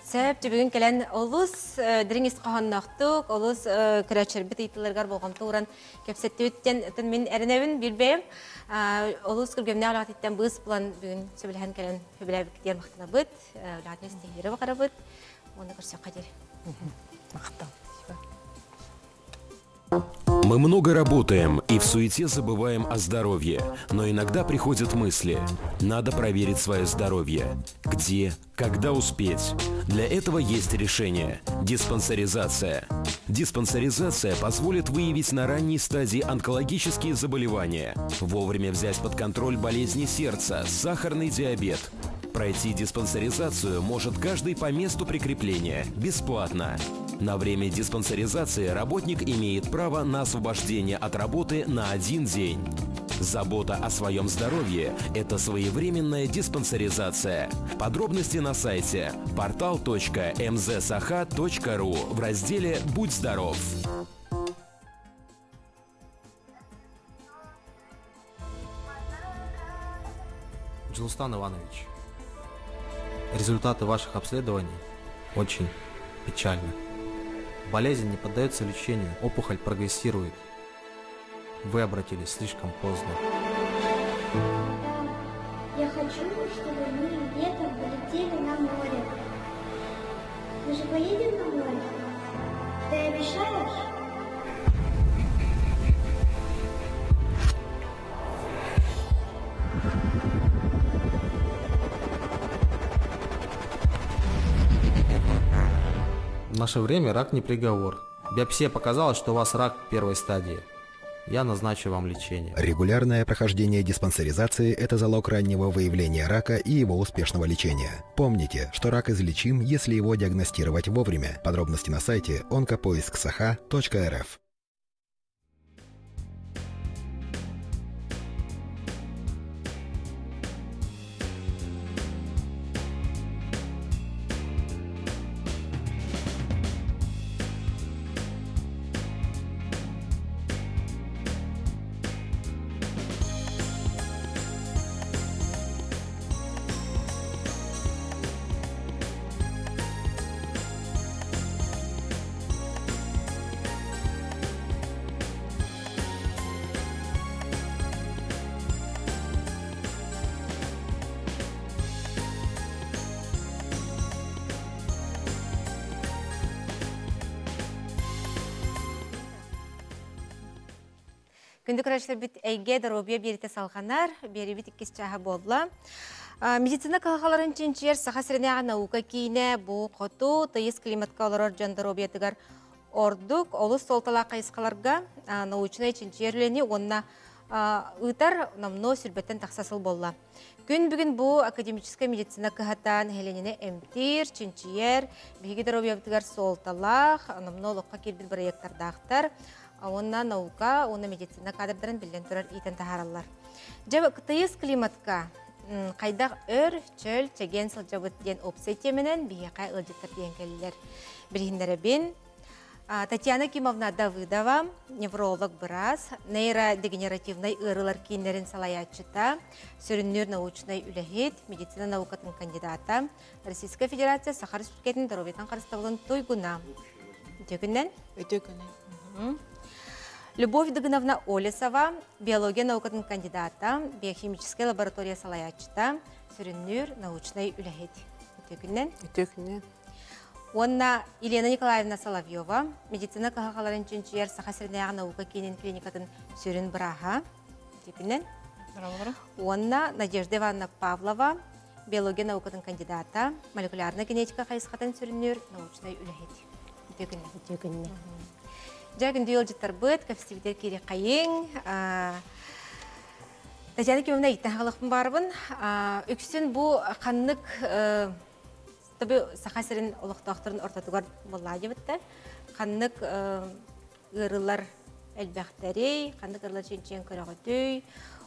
Сөп, бүгүн кэлэн олус дириҥ ис хоһоонноохтук, олус көрөөччүлэрбит ыйытыыларыгар болҕомто ууран кэпсэттибит диэн мин эрэнэбин билбэйим. Олус күргүөмнээх үлэҕититтэн быыс булан бүгүн сөбүлэһэн кэлэн сөбүлээбиккит диэн махтанабыт. Үлэҕитин истиһиири баҕарабыт. Уонна көрсөххө диэри. Махтал. Мы много работаем и в суете забываем о здоровье, но иногда приходят мысли: надо проверить свое здоровье. Где, когда успеть? Для этого есть решение – диспансеризация. Диспансеризация позволит выявить на ранней стадии онкологические заболевания, вовремя взять под контроль болезни сердца, сахарный диабет. Пройти диспансеризацию может каждый по месту прикрепления, бесплатно. На время диспансеризации работник имеет право на освобождение от работы на один день. Забота о своем здоровье – это своевременная диспансеризация. Подробности на сайте portal.mzsakha.ru в разделе «Будь здоров». Джулстан Иванович, результаты ваших обследований очень печальны. Болезнь не поддается лечению, опухоль прогрессирует. Вы обратились слишком поздно. Я хочу, чтобы мы летом полетели на море. Мы же поедем на море? Ты обещаешь? В наше время рак не приговор. Биопсия показала, что у вас рак первой стадии. Я назначу вам лечение. Регулярное прохождение диспансеризации – это залог раннего выявления рака и его успешного лечения. Помните, что рак излечим, если его диагностировать вовремя. Подробности на сайте онкопоисксаха.рф. Күндү көрөөччүлэрбит эйгэ доруобуйа биэриитэ салҕанар, биэриибит иккис чааһа буолла. Медицина кыһалҕаларын чинчийэр Саха сиринээҕи наука киинэ бу хоту тыйыс климатка олорор дьон доруобуйатыгар ордук олус суолталаах хайысхаларга научнай чинчийэр үлэни уонна ыытар номнуо сүрбэттэн тахса сыл буолла. Күн бүгүн бу академическай медицина кыһата нэһилиэнньэни эмтиир, чинчийэр, биһиги доруобуйабытыгар суолталаах, номнуо олоххо киирбит бырайыактардаахтар. Уонна наука уонна медицина кадрдарын биллэн турар иитэн таһаараллар. Дьэ, тыйыс климатка хайдах өр, чөл, чэгиэн сылдьабыт диэн опция тиэмэнэн биһиэхэ ыалдьыттар тиийэн кэллилэр. Билиһиннэрэбин. Татьяна Кимовна Давыдова, невролог быраас, нейродегенеративнай ыарыылар кииннэрин салайааччыта, сүрүннүүр научнай үлэһит, медицина наукатын кандидата, Российская Федерация Саха Республикатын доруобуйатын харыстабылын туйгуна. Үтүө күннэн. Үтүө күнүн. Любовь Дыгыновна Олесова, биология наукатын кандидата, биохимическай лаборатория салайааччыта, сүрүннүүр научнай үлэһит. Үтүө күннэн. Үтүө күнүн. Уонна Елена Николаевна Соловьева, медицина кыһалҕаларын чинчийэр Саха сиринээҕи наука киинин клиникатын сүрүн бырааһа. Үтүө күннэн. Уонна Надежда Ивановна Павлова, биология наукатын кандидата, молекулярнай генетика хайысхатын сүрүннүүр научнай үлэһит. Үтүө күннэ. Үтүө күннэ. Дьэ, күндү ыалдьыттарбыт, кэпсэтиибитигэр киириэххэйиҥ. Татьяна Кимовна ииттэн хаалыахпын баарбын. Үксүн бу ханнык Табы Саха сирин олохтоохторун ортотугар буоллаа диэбиттэр. Ханнык ыарыылар элбэхтэрий, ханнык ыарыылар чинчийэн көрөҕүтүй,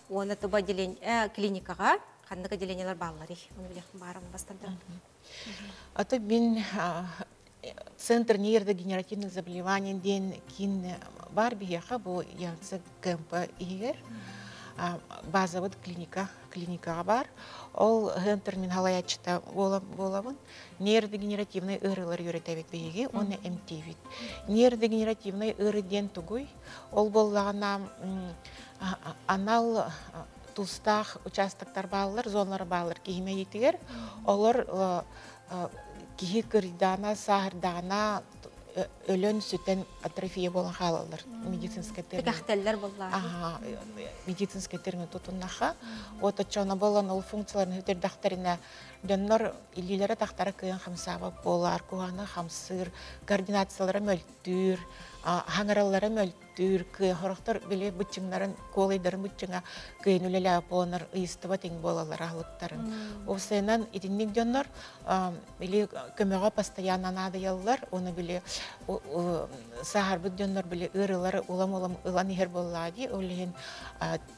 уонна туба клиникаҕа ханнык отделениелар баалларый? Оны билиэхпин баарым бастан туран. Аты мин Центр нейродегенеративных заболеваний диэн киин бар биһиэхэ бу ЯНЦ КМП иһигэр базабыт клиника клиникаҕа бар. Ол центр мин халайааччыта буолабын. Нейродегенеративный ыарыылар үөрэтэбит биһиги уонна эмтиибит. Нейродегенеративный ыарыы диэн тугуй? Ол буоллаҕына анал тустаах участоктар бааллар, зоналар бааллар киһи мэйиитигэр. Олор киһи кырыйдаана, сааһырдаана өлөн сүтэн атрофия буолан хаалаллар медицинскэй термин. Кэхтэллэр буоллаа. Медицинскэй термин тутуннаха. Вот оччоно болон ол функцияларын хүтэрдэхтэринэ дьоннор илиилэрэ тахтара кыайан хамсаабат буолар, куһааны хамсыыр, координациялара мөлтүүр, хаҥараллара мөлтүүр Түүр кыа хорохтор били быччыҥнарын куолайдарын быччыҥа кыайын үлэлээбит буоланнар ыйыстыбат иҥ буолаллар аһылыктарын. Уопсайынан итинник дьоннор били көмөҕө постоянно наадыйаллар, уонна били сааһырбыт дьоннор били ыарыылары улам-улам ылан иһэр буоллаҕа дии, ол иһин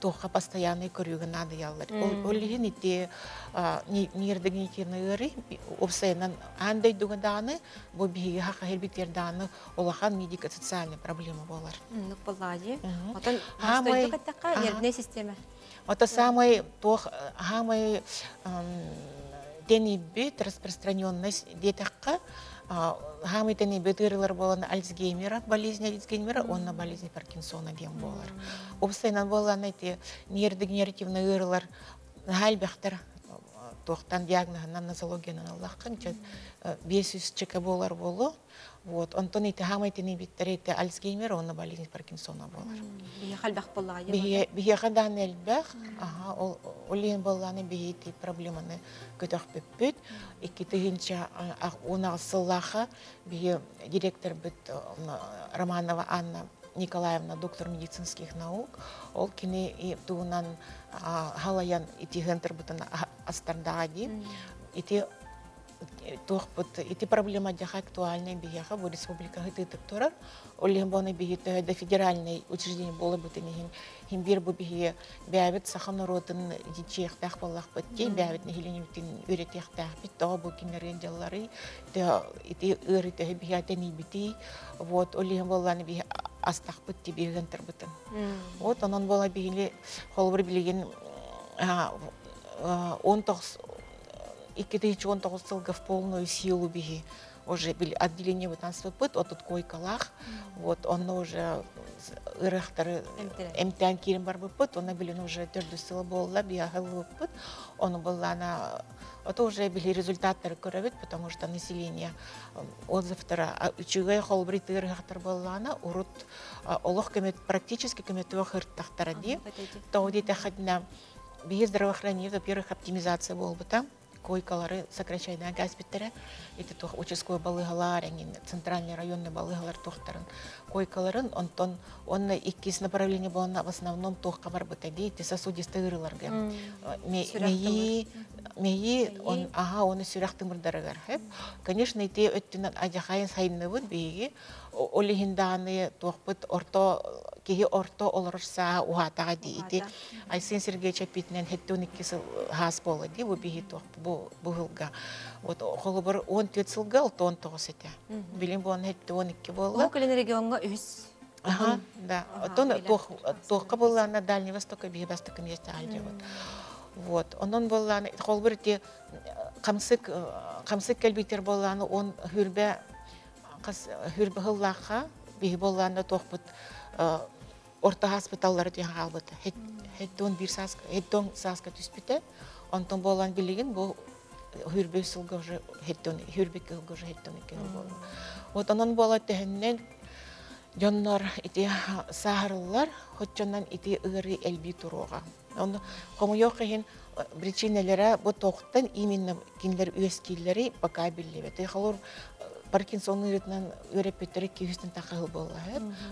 туохха постоянный көрүүгэ наадыйаллар. Ол иһин ити нейродегенеративный ыарыы уопсайынан аан дойдуга даҕаны бу биһиги хахаһирбитигэр даҕаны улахан медико-социальный проблема буолар. Оннук буоллаҕа дии. Отон стойдук эттэххэ, нервнэй система. Ото самый туох самый Тэнийбит распространенность диэтэххэ, хаамый тэнийбит ыарыылар буолан Альцгеймера, болезнь Альцгеймера уонна болезнь Паркинсона диэн буолар. Уопсайынан буоллаҕына ити нейродегенеративный ыарыылар наһаа элбэхтэр туохтан диагноһынан нозологиянан ыллаххын 500 чека буолар буолуо. Вот, онтон ити хаамай тэнийбиттэр ити Альцгеймер уонна болезнь Паркинсона буолар. Биһиэхэ элбэх буоллаҕа. Биһиэхэ даҕаны элбэх. Аха, ол ол иһин буоллаҕына биһи ити проблеманы көтөхпүппүт. 2018 сыллаахха биһи директорбыт Романова Анна Николаевна, доктор медицинских наук, ол кини туһунан халайан итиһэн турбутун астардаҕа дии. Ити туохпут ити проблема дьаха актуальнай биһиэхэ бу республика ытыытык турар. Ол иһин буона биһи төһө да федеральный учреждение буолабытын иһин иһин биир бу биһи бэйэбит саха норуотун дьиэхтээх буоллахпыт дии бэйэбит нэһилиэнньэбитин үөрэтиэхтээхпит тоҕо бу кинилэрин дьалларый ити ыарыы төһө биһи тэнийбитий вот ол иһин буоллааны биһи астахпыт тибиһин турбутун вот онон буола биһили холобур билигин 19 2019 сылга в полную силу биһи уже отделение бытанспыппыт отут койкалаах вот онно уже ырыахтары эмтээн киирин барбыппыт онно билин уже төрдүс сыла буолла биһаһыллыбыппыт ону быллаана это уже били результаттары көрөбүт потому что население отзывтара үчүгэй холбур ырыахтар буоллаана урут олох көмөт практически көмөтүө хыртахтара дии тоҕо диэтэххитинэ биһи здравоохранение во-первых оптимизация буолбута койкалары сокращайдаан кээспиттэрэ. Ити туох участковый балыыһалар, эҥин центральный районный балыыһалар туохтарын койкаларын, онтон уонна иккис направление буолна в основном туохха барбыта дии, ити сосудистый ыарыыларга. Мэйии, мэйии, он, аха, оны сүрэх тымырдарыгар. Конечно, ити өттүнэн адьахайын сайынныбыт биһиги. Ол иһин даҕаны туохпут орто киһи орто олорор сааһа уһаатаҕа дии. Ити Айсен Сергеевич эппитинэн 72 сыл хаас буола дии бу биһи туох бу бу сылга. Вот холобур 14 сылга 69 этэ. Билин буон 72 буолла. Уһук Илин региоҥҥа үһүс Ага, да. Оттон туох туохка буоллаана Дальний Востока биһи бастакы месте вот. Вот. Онон буоллаана холобур ити хамсык хамсык кэлбитер буоллаана он хүрбэ хас хүрбэ сыллаахха биһи буоллаана туохпут орто хаспыталлары түһэн хаалбыта. Хэттон биир сааска, хэттон сааска түспүтэ. Онтон буолан билигин бу хүрбэ сылга уже хэттон, хүрбэкки сылга уже хэттон икки сыл буолла. Вот онон буола төһөннөн дьоннор ити сааһырыллар, хоччонон ити ыарыы элбии туруоҕа. Онно хомойуох иһин причиналара бу тоқтан именно кинилэр үөскииллэри пока биллибэт. Холор Паркинсон ыарыытынан үөрэппиттэрэ 200 тахха сыл буолла.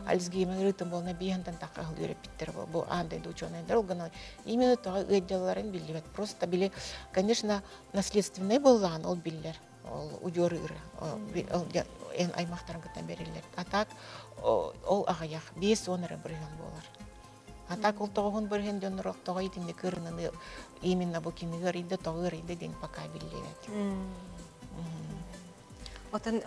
Альцгеймер ыарыытын буолна 5 тахха сыл үөрэппиттэр бу аан дойду ученыйдар ол гынан именно тоҕо ыалдьалларын биллибэт. Просто били, конечно, наследственный буоллаҕын ол биллэр. Ол удьуор ыыры эн аймахтарын кытта бериллэр. А так ол аҕыйах 50 эрэ бырыһыан буолар. А так ол тоҕуһун бырыһын дьоннор тоҕо итинник ырынаны именно бу кини ыарыйда тоҕо ыарыйда диэн пока биллибэт. Отон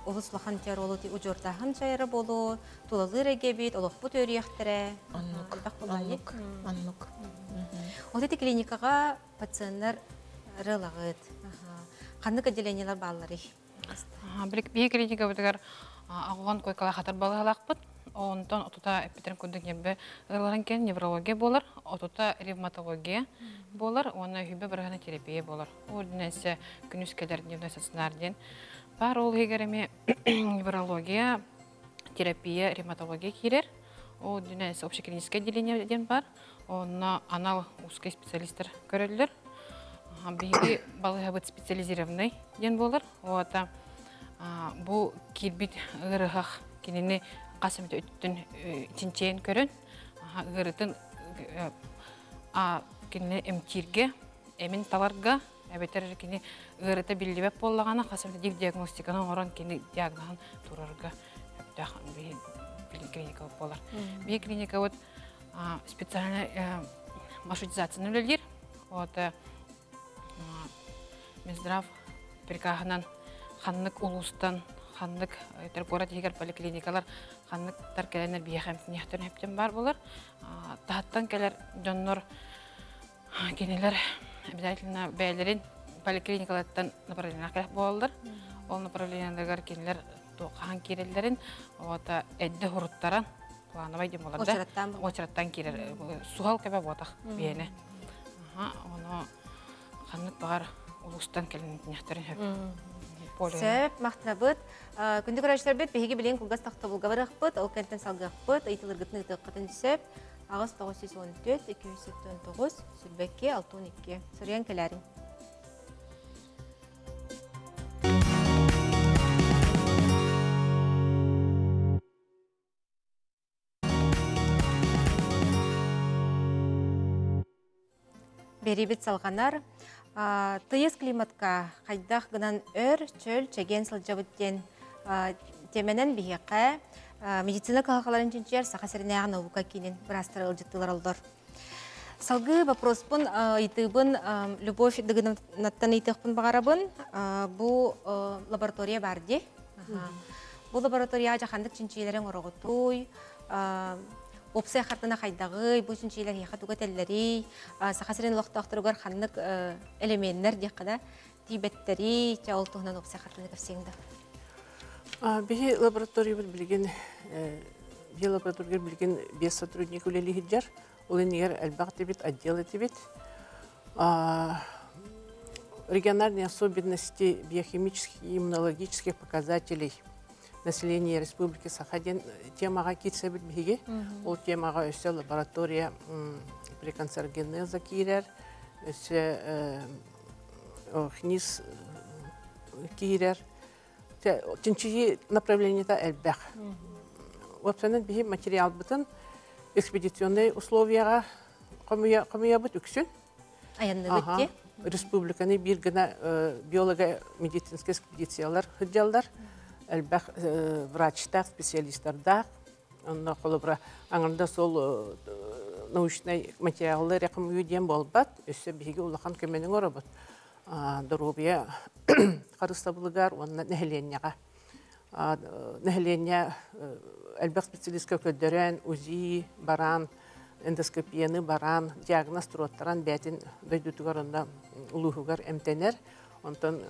олус улахан теоролу удьуордааһын дьайара буолуо, тулалыыр эйгэбит, олохпут үөрүйэхтэрэ. Оннук. Оннук. Оннук. Вот эти клиникаҕа пациенттар ырыалагыт. Ханнык отделениелар баалларый? Биһи клиникабытыгар аҕуган койкала хатар балыһалаахпыт. Онтон отута эппитин курдук ньирбэ ыалларын кэн неврология буолар, отута ревматология буолар уонна үһүбэ бырыһана терапия буолар. Ординация күнүс кэлэр дневной стационар диэн бар ол иһигэр эмиэ неврология, терапия, ревматология киирэр. Ол дүнэс общеклиническое отделение диэн бар. Онно анал узкий специалисттар көрөллөр. Биһиги балыыһабыт специализированный диэн буолар. Оата бу киирбит ыарыһах кинини хас эмит өттүн чинчийэн көрөн, ыарытын кинини эмтииргэ эмин таларга эбэтэр кини ыарыта биллибэт буоллаҕына хас эмит диагностиканы оҥорон кини диагноһын туруорарга сөптөөх клиника буолар. Биһи клиникабыт специальный маршрутизацияны үлэлиир. Вот Минздрав прикаһынан ханнык улуустан ханнык город иһигэр поликлиникалар ханныктар кэлэннэр биһиэхэ эмтиниэхтэрин сөптөн баар буолар. Таһыттан кэлэр дьоннор кинилэр обязательно бэйэлэрин Поликлиникаларыттан направлениелаах кэлэх буолаллар. Ол направлениеларыгар кинилэр хаһан киирэллэрин ота эдде хуруттаран плановай диэн буолар да очераттан киирэр суһал кэбэ буотах биэне. Ону ханнык баҕар улуустан кэлин хөп. Сөп, махтанабыт. Күндү көрөөччүлэрбит, биһиги билигин кылгас тохтобулга барыахпыт, ол кэнтэн салгыахпыт, ыйытылыргытын ыытыаххытын сөп. 8 914 279 22 62. Суруйан кэлээриҥ. Берибит салҕанар. Тыйыс климатка хайдах гынан өр, чөл, чэгиэн сылдьабыт диэн темэнэн биһиэхэ медицина кыһалҕаларын чинчийэр Саха сиринээҕи наука киинин быраастара ыалдьыттыылар оллор. Салгыы вопроспун ыйытыыбын Любовь Дыгыновнаттан ыйытыахпын баҕарабын. Бу лаборатория бар дии. Бу лабораторияҕа дьаханнык чинчийэлэрин ороҕутуй, уопсай хартына хайдаҕый, бу чинчийэлэр эһиэхэ туга этэллэрий, Саха сирин олохтоохторугар ханнык элеменнэр диэххэ да тиийбэттэрий, чэ ол туһунан уопсай хартына кэпсиэҥ да. Биһи лабораториябыт билигин биһи лаборатория билигин биэс сотрудник үлэлиһиддэр. Ол иннигэр элбэх этибит, отдел этибит. Региональные особенности биохимических и иммунологических показателей населения Республики Саха диэн темаҕа киирсэбит биһиги. Ол темаҕа өссө лаборатория преканцергенеза киирэр, өссө ХНИС киирэр. Чинчийии направлениета элбэх. Уопсайынан биһи материалбытын экспедиционнай условияҕа хомуйабыт үксүн. Айанныбыт ди. Республиканы биир гына биолого-медицинскэй экспедициялар сылдьаллар. Элбэх врачтаах, специалисттардаах. Онно холобура аҥарда сол научнай материаллар хомуйуу диэн буолбат. Өссө биһиги улахан көмөнү оҥоробут. Доруобуйа харыстабылыгар уонна нэһилиэнньэҕэ. Нэһилиэнньэ элбэх специалистка көрдөрөн, УЗИ баран, эндоскопияны баран, диагноз туруоттаран бэйэтин дойдутугар онно улууһугар эмтэнэр. Онтон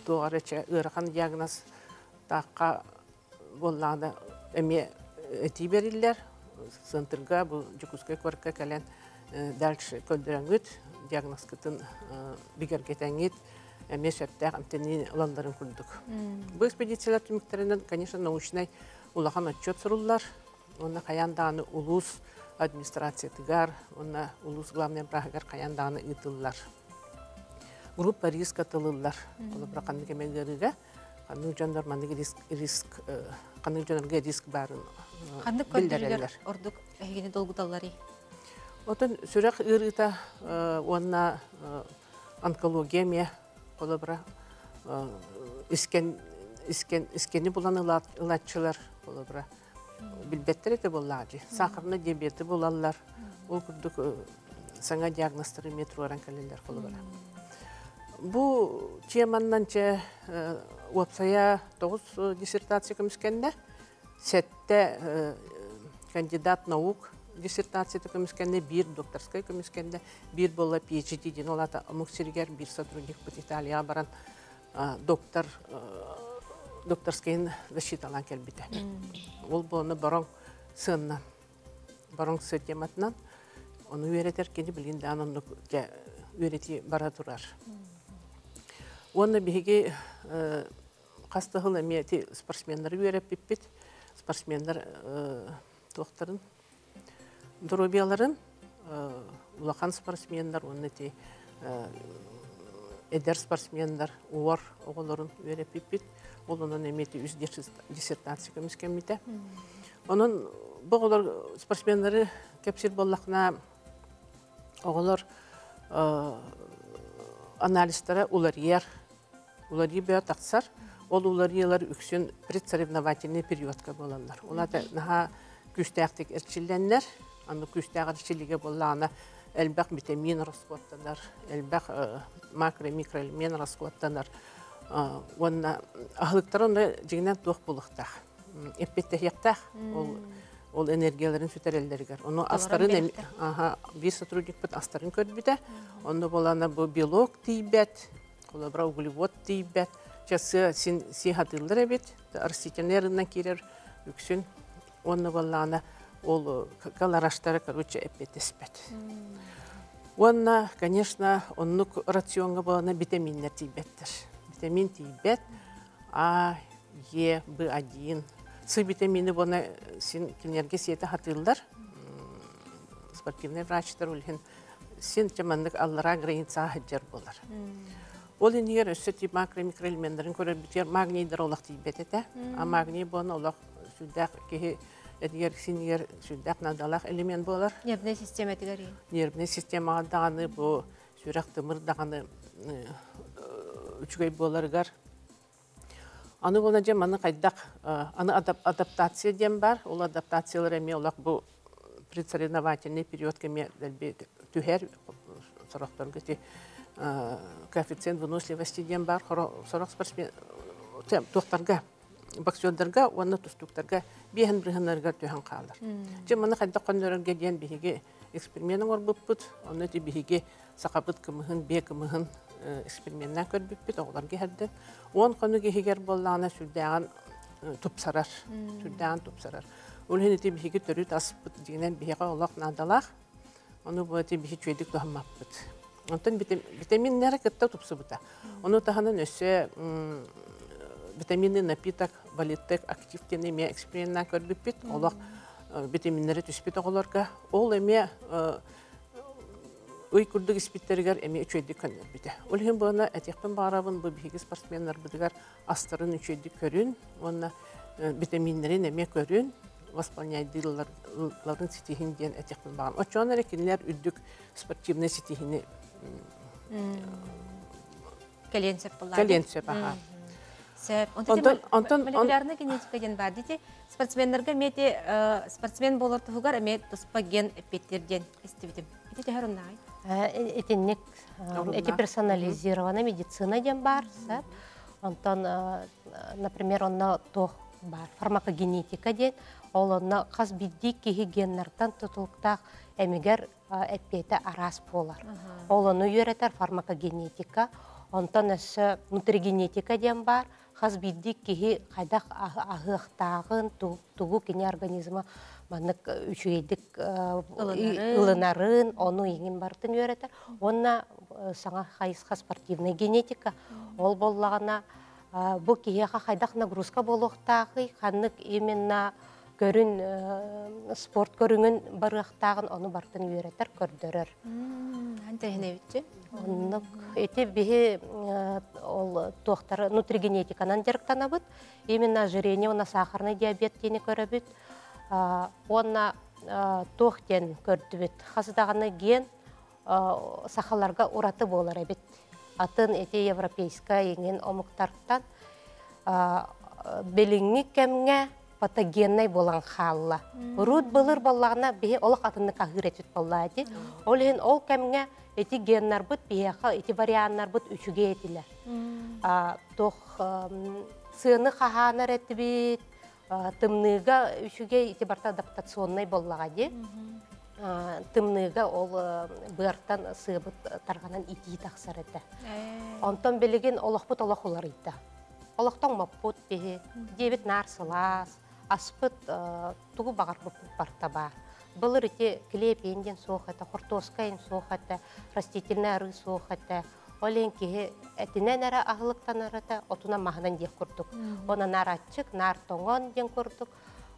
туох эрэ ыарахан диагноз таахха буоллаҕына эмиэ этии бериллэр. Центрга бу Дьокуускай куоракка кэлэн дальше көрдөрөҥҥүт, диагнозкытын бигэргэтээҥҥит эмиэ сөптөөх эмтэнии ылалларын курдук. Бу экспедициялар түмүктэринэн, конечно, научнай улахан отчет суруллар. Уонна хайаан даҕаны улуус администрациятыгар, уонна улуус главный враһыгар хайаан даҕаны ыытыллар. Группа риска тылыллар. Холобура ханнык эмэ ыарыыга, ханнык дьоннор маннык риск, риск ханнык дьоннорго риск баарын Ханнык көрдөрүүлэр ордук эһигини долгуталларый? Отон сүрэх ыарыыта уонна онкология эмиэ холобура искен искен искени булан ылааччылар холобура билбэттэр этэ буоллаҕа дии. Сахарный диабеты булаллар. Ол курдук саҥа диагнозтары эмиэ туруоран кэлэллэр холобура. Бу теманнан чэ уопсайа тоҕус диссертация көмүскэннэ. Сэттэ кандидат наук диссертацията көмүскэннэ, биир докторскай көмүскэннэ, биир буолла PhD диэн ол аата омук сиригэр биир сотрудникпыт Италияҕа баран доктор докторскайын защиталаан кэлбитэ. Ол буолна бороҥ сыаннан, бороҥ сыа тематынан ону үөрэтэр кини билигин даҕаны оннук үөрэтии бара турар. Уонна биһиги хас да сыл эмиэ ити спортсменнары үөрэппиппит. Спортсменнар туохтарын доруобуйаларын улахан спортсменнар уонна ити эдэр спортсменнар уор оҕолорун үөрэппиппит. Ол онон эмиэ ити үс диссертация көмүскэммитэ. Онон бу оҕолор спортсменнары кэпсиир буоллахына оҕолор анализтара уларыйар, уларыйыы бөҕө тахсар. Ол уларыйыылар үксүн предсоревновательный периодка буолаллар. Ол аата наһаа күүстээхтик эрчиллэннэр, аны күүстээх эрчиллиигэ буоллаҕына элбэх витамин расходтанар, элбэх макро-микроэлемент расходтанар. Уонна аһылыктара онно дьиҥинэн туох буолуохтаах? Эппиэттэһиэхтээх. Ол Ол энергияларын сүтэрэллэригэр. Ону астарын аха биир сотрудникпыт астарын көрбүтэ. Онно буолана бу белок тиийбэт, холобура углевод тиийбэт. Часы син си хатыыллар эбит. Растительный рынок киирэр үксүн. Онно буоллаҕына ол калараштара короче эппиэтэспэт. Уонна, конечно, оннук рационҥа буолана витаминнэр тиийбэттэр. Витамин тиийбэт. А, Е, Б1. С витамины буона син кинилэргэ сиэтэ хатыыллар. Спортивный врачтар улиһин син маннык аллараа границаҕа сылдьар буолар. Ол иннигэр өссө тип макро-микроэлеменнарын көрөрбүтүгэр магнийдар олох тиийбэт этэ. А магний буона олох сүрдээх киһи этигэр синигэр сүрдээх наадалаах элемент буолар. Нервнэй систематыгар. Нервнэй системаҕа даҕаны бу сүрэх тымыр даҕаны үчүгэй буоларыгар. Аны буола дьэ маны хайдах аны адаптация диэн бар. Ол адаптациялар эмиэ олох бу предсоревновательный период кэмиэ дэлби түһэр сорохторго ити коэффициент выносливости диэн бар. Сорох спортсмен туохтарга боксердарга уонна тустууктарга биэһин бырыһыннарыгар түһэн хаалар. Дьэ маны хайдах хоннорорго диэн биһиги эксперимент оҥорбуппут. Онно ити биһиги сахабыт кымыһын, биэ кымыһын эксперименнээн көрбүппүт, оҕолорго иһэрдэн. 10 хонук иһигэр буоллаҕына сүрдээҕин тупсарар. Сүрдээҕин тупсарар. Ол иһин ити биһиги төрүт аспыт дьиҥинэн биһиэхэ олох наадалаах. Ону бу ити биһи үчүгэйдик туһаммаппыт. Онтон витаминнары кытта тупсубута. Ону таһынан өссө витаминный напиток, валитек, актив диэн эмиэ эксперименнээн көрбүппүт. Олох витаминнары түспүт оҕолорго. Ол эмиэ ый курдук испиттэригэр эмиэ үчүгэйдик көннөрбүтэ. Ол иһин буона этиэхпин баҕарабын бу биһиги спортсменнарбытыгар астарын үчүгэйдик көрүн уонна витаминнэрин эмиэ көрүн, восполняйдыылларын ситиһин диэн этиэхпин баҕарабын. Оччоҕуна эрэ кинилэр үрдүк спортивнай ситиһини кэлиэн сөп буолла. Кэлиэн сөп, аха. Сөп. Онтон онтон молекулярная генетика диэн бар дити. Спортсменнарга эмиэ спортсмен буолар туһугар эмиэ туспа ген эппиэттиир диэн истибитим. Ити төһөр оннааҕый? Итинник эти персонализированная медицина диэн бар, сөп. Онтон, например, онно туох бар фармакогенетика диэн, ол онно хас биирдии киһи геннартан тутулуктаах эмигэр эппиэтэ араас буолар. Ол ону үөрэтэр фармакогенетика, онтон өссө нутригенетика диэн баар, хас биирдии киһи хайдах аһыахтааҕын, тугу кини организма маннык үчүгэйдик ылынарын, ону иҥин барытын үөрэтэр. Уонна саҥа хайысха спортивная генетика. Ол буоллаҕына бу киһиэхэ хайдах нагрузка буолуохтааҕый, ханнык именно көрүн спорт көрүҥүн барыахтааҕын ону барытын үөрэтэр, көрдөрөр. Интэриэһинэйбитчи. Оннук ити биһи ол туохтары нутригенетиканан дьарыктанабыт. Именно ожирение уонна сахарный диабет диэни көрөбүт. Уонна туох диэн көрдүбүт. Хас даҕаны ген сахаларга ураты буолар эбит. Атын ити европейскай иҥин омуктартан билиҥҥи кэмҥэ патогеннай буолан хаалла. Урут былыр буоллаҕына биһи олох атыннык аһыыр этит буоллаа ити. Ол иһин ол кэмҥэ ити геннарбыт биһиэхэ ити варианнарбыт үчүгэй этилэр. Туох сыаны хаһаанар этибит, тымныыга үчүгэй ити барыта адаптационнай буоллаҕа дии. Тымныыга ол быартан сыабыт тарҕанан итии тахсар этэ. Онтон билигин олохпут олох уларыйда. Олохтон моппут биһи, диэбит наар сылаас, аспыт тугу баҕарбыппыт барта баар. Былыр ити клепиин диэн суох этэ, хортуоскайын суох этэ, растительный арыы суох этэ. Ол иһин киһи этинэн эрэ аһылыктанар этэ, отунан маһынан диэх курдук. Онон наар аччык, наар тоҥон диэн курдук.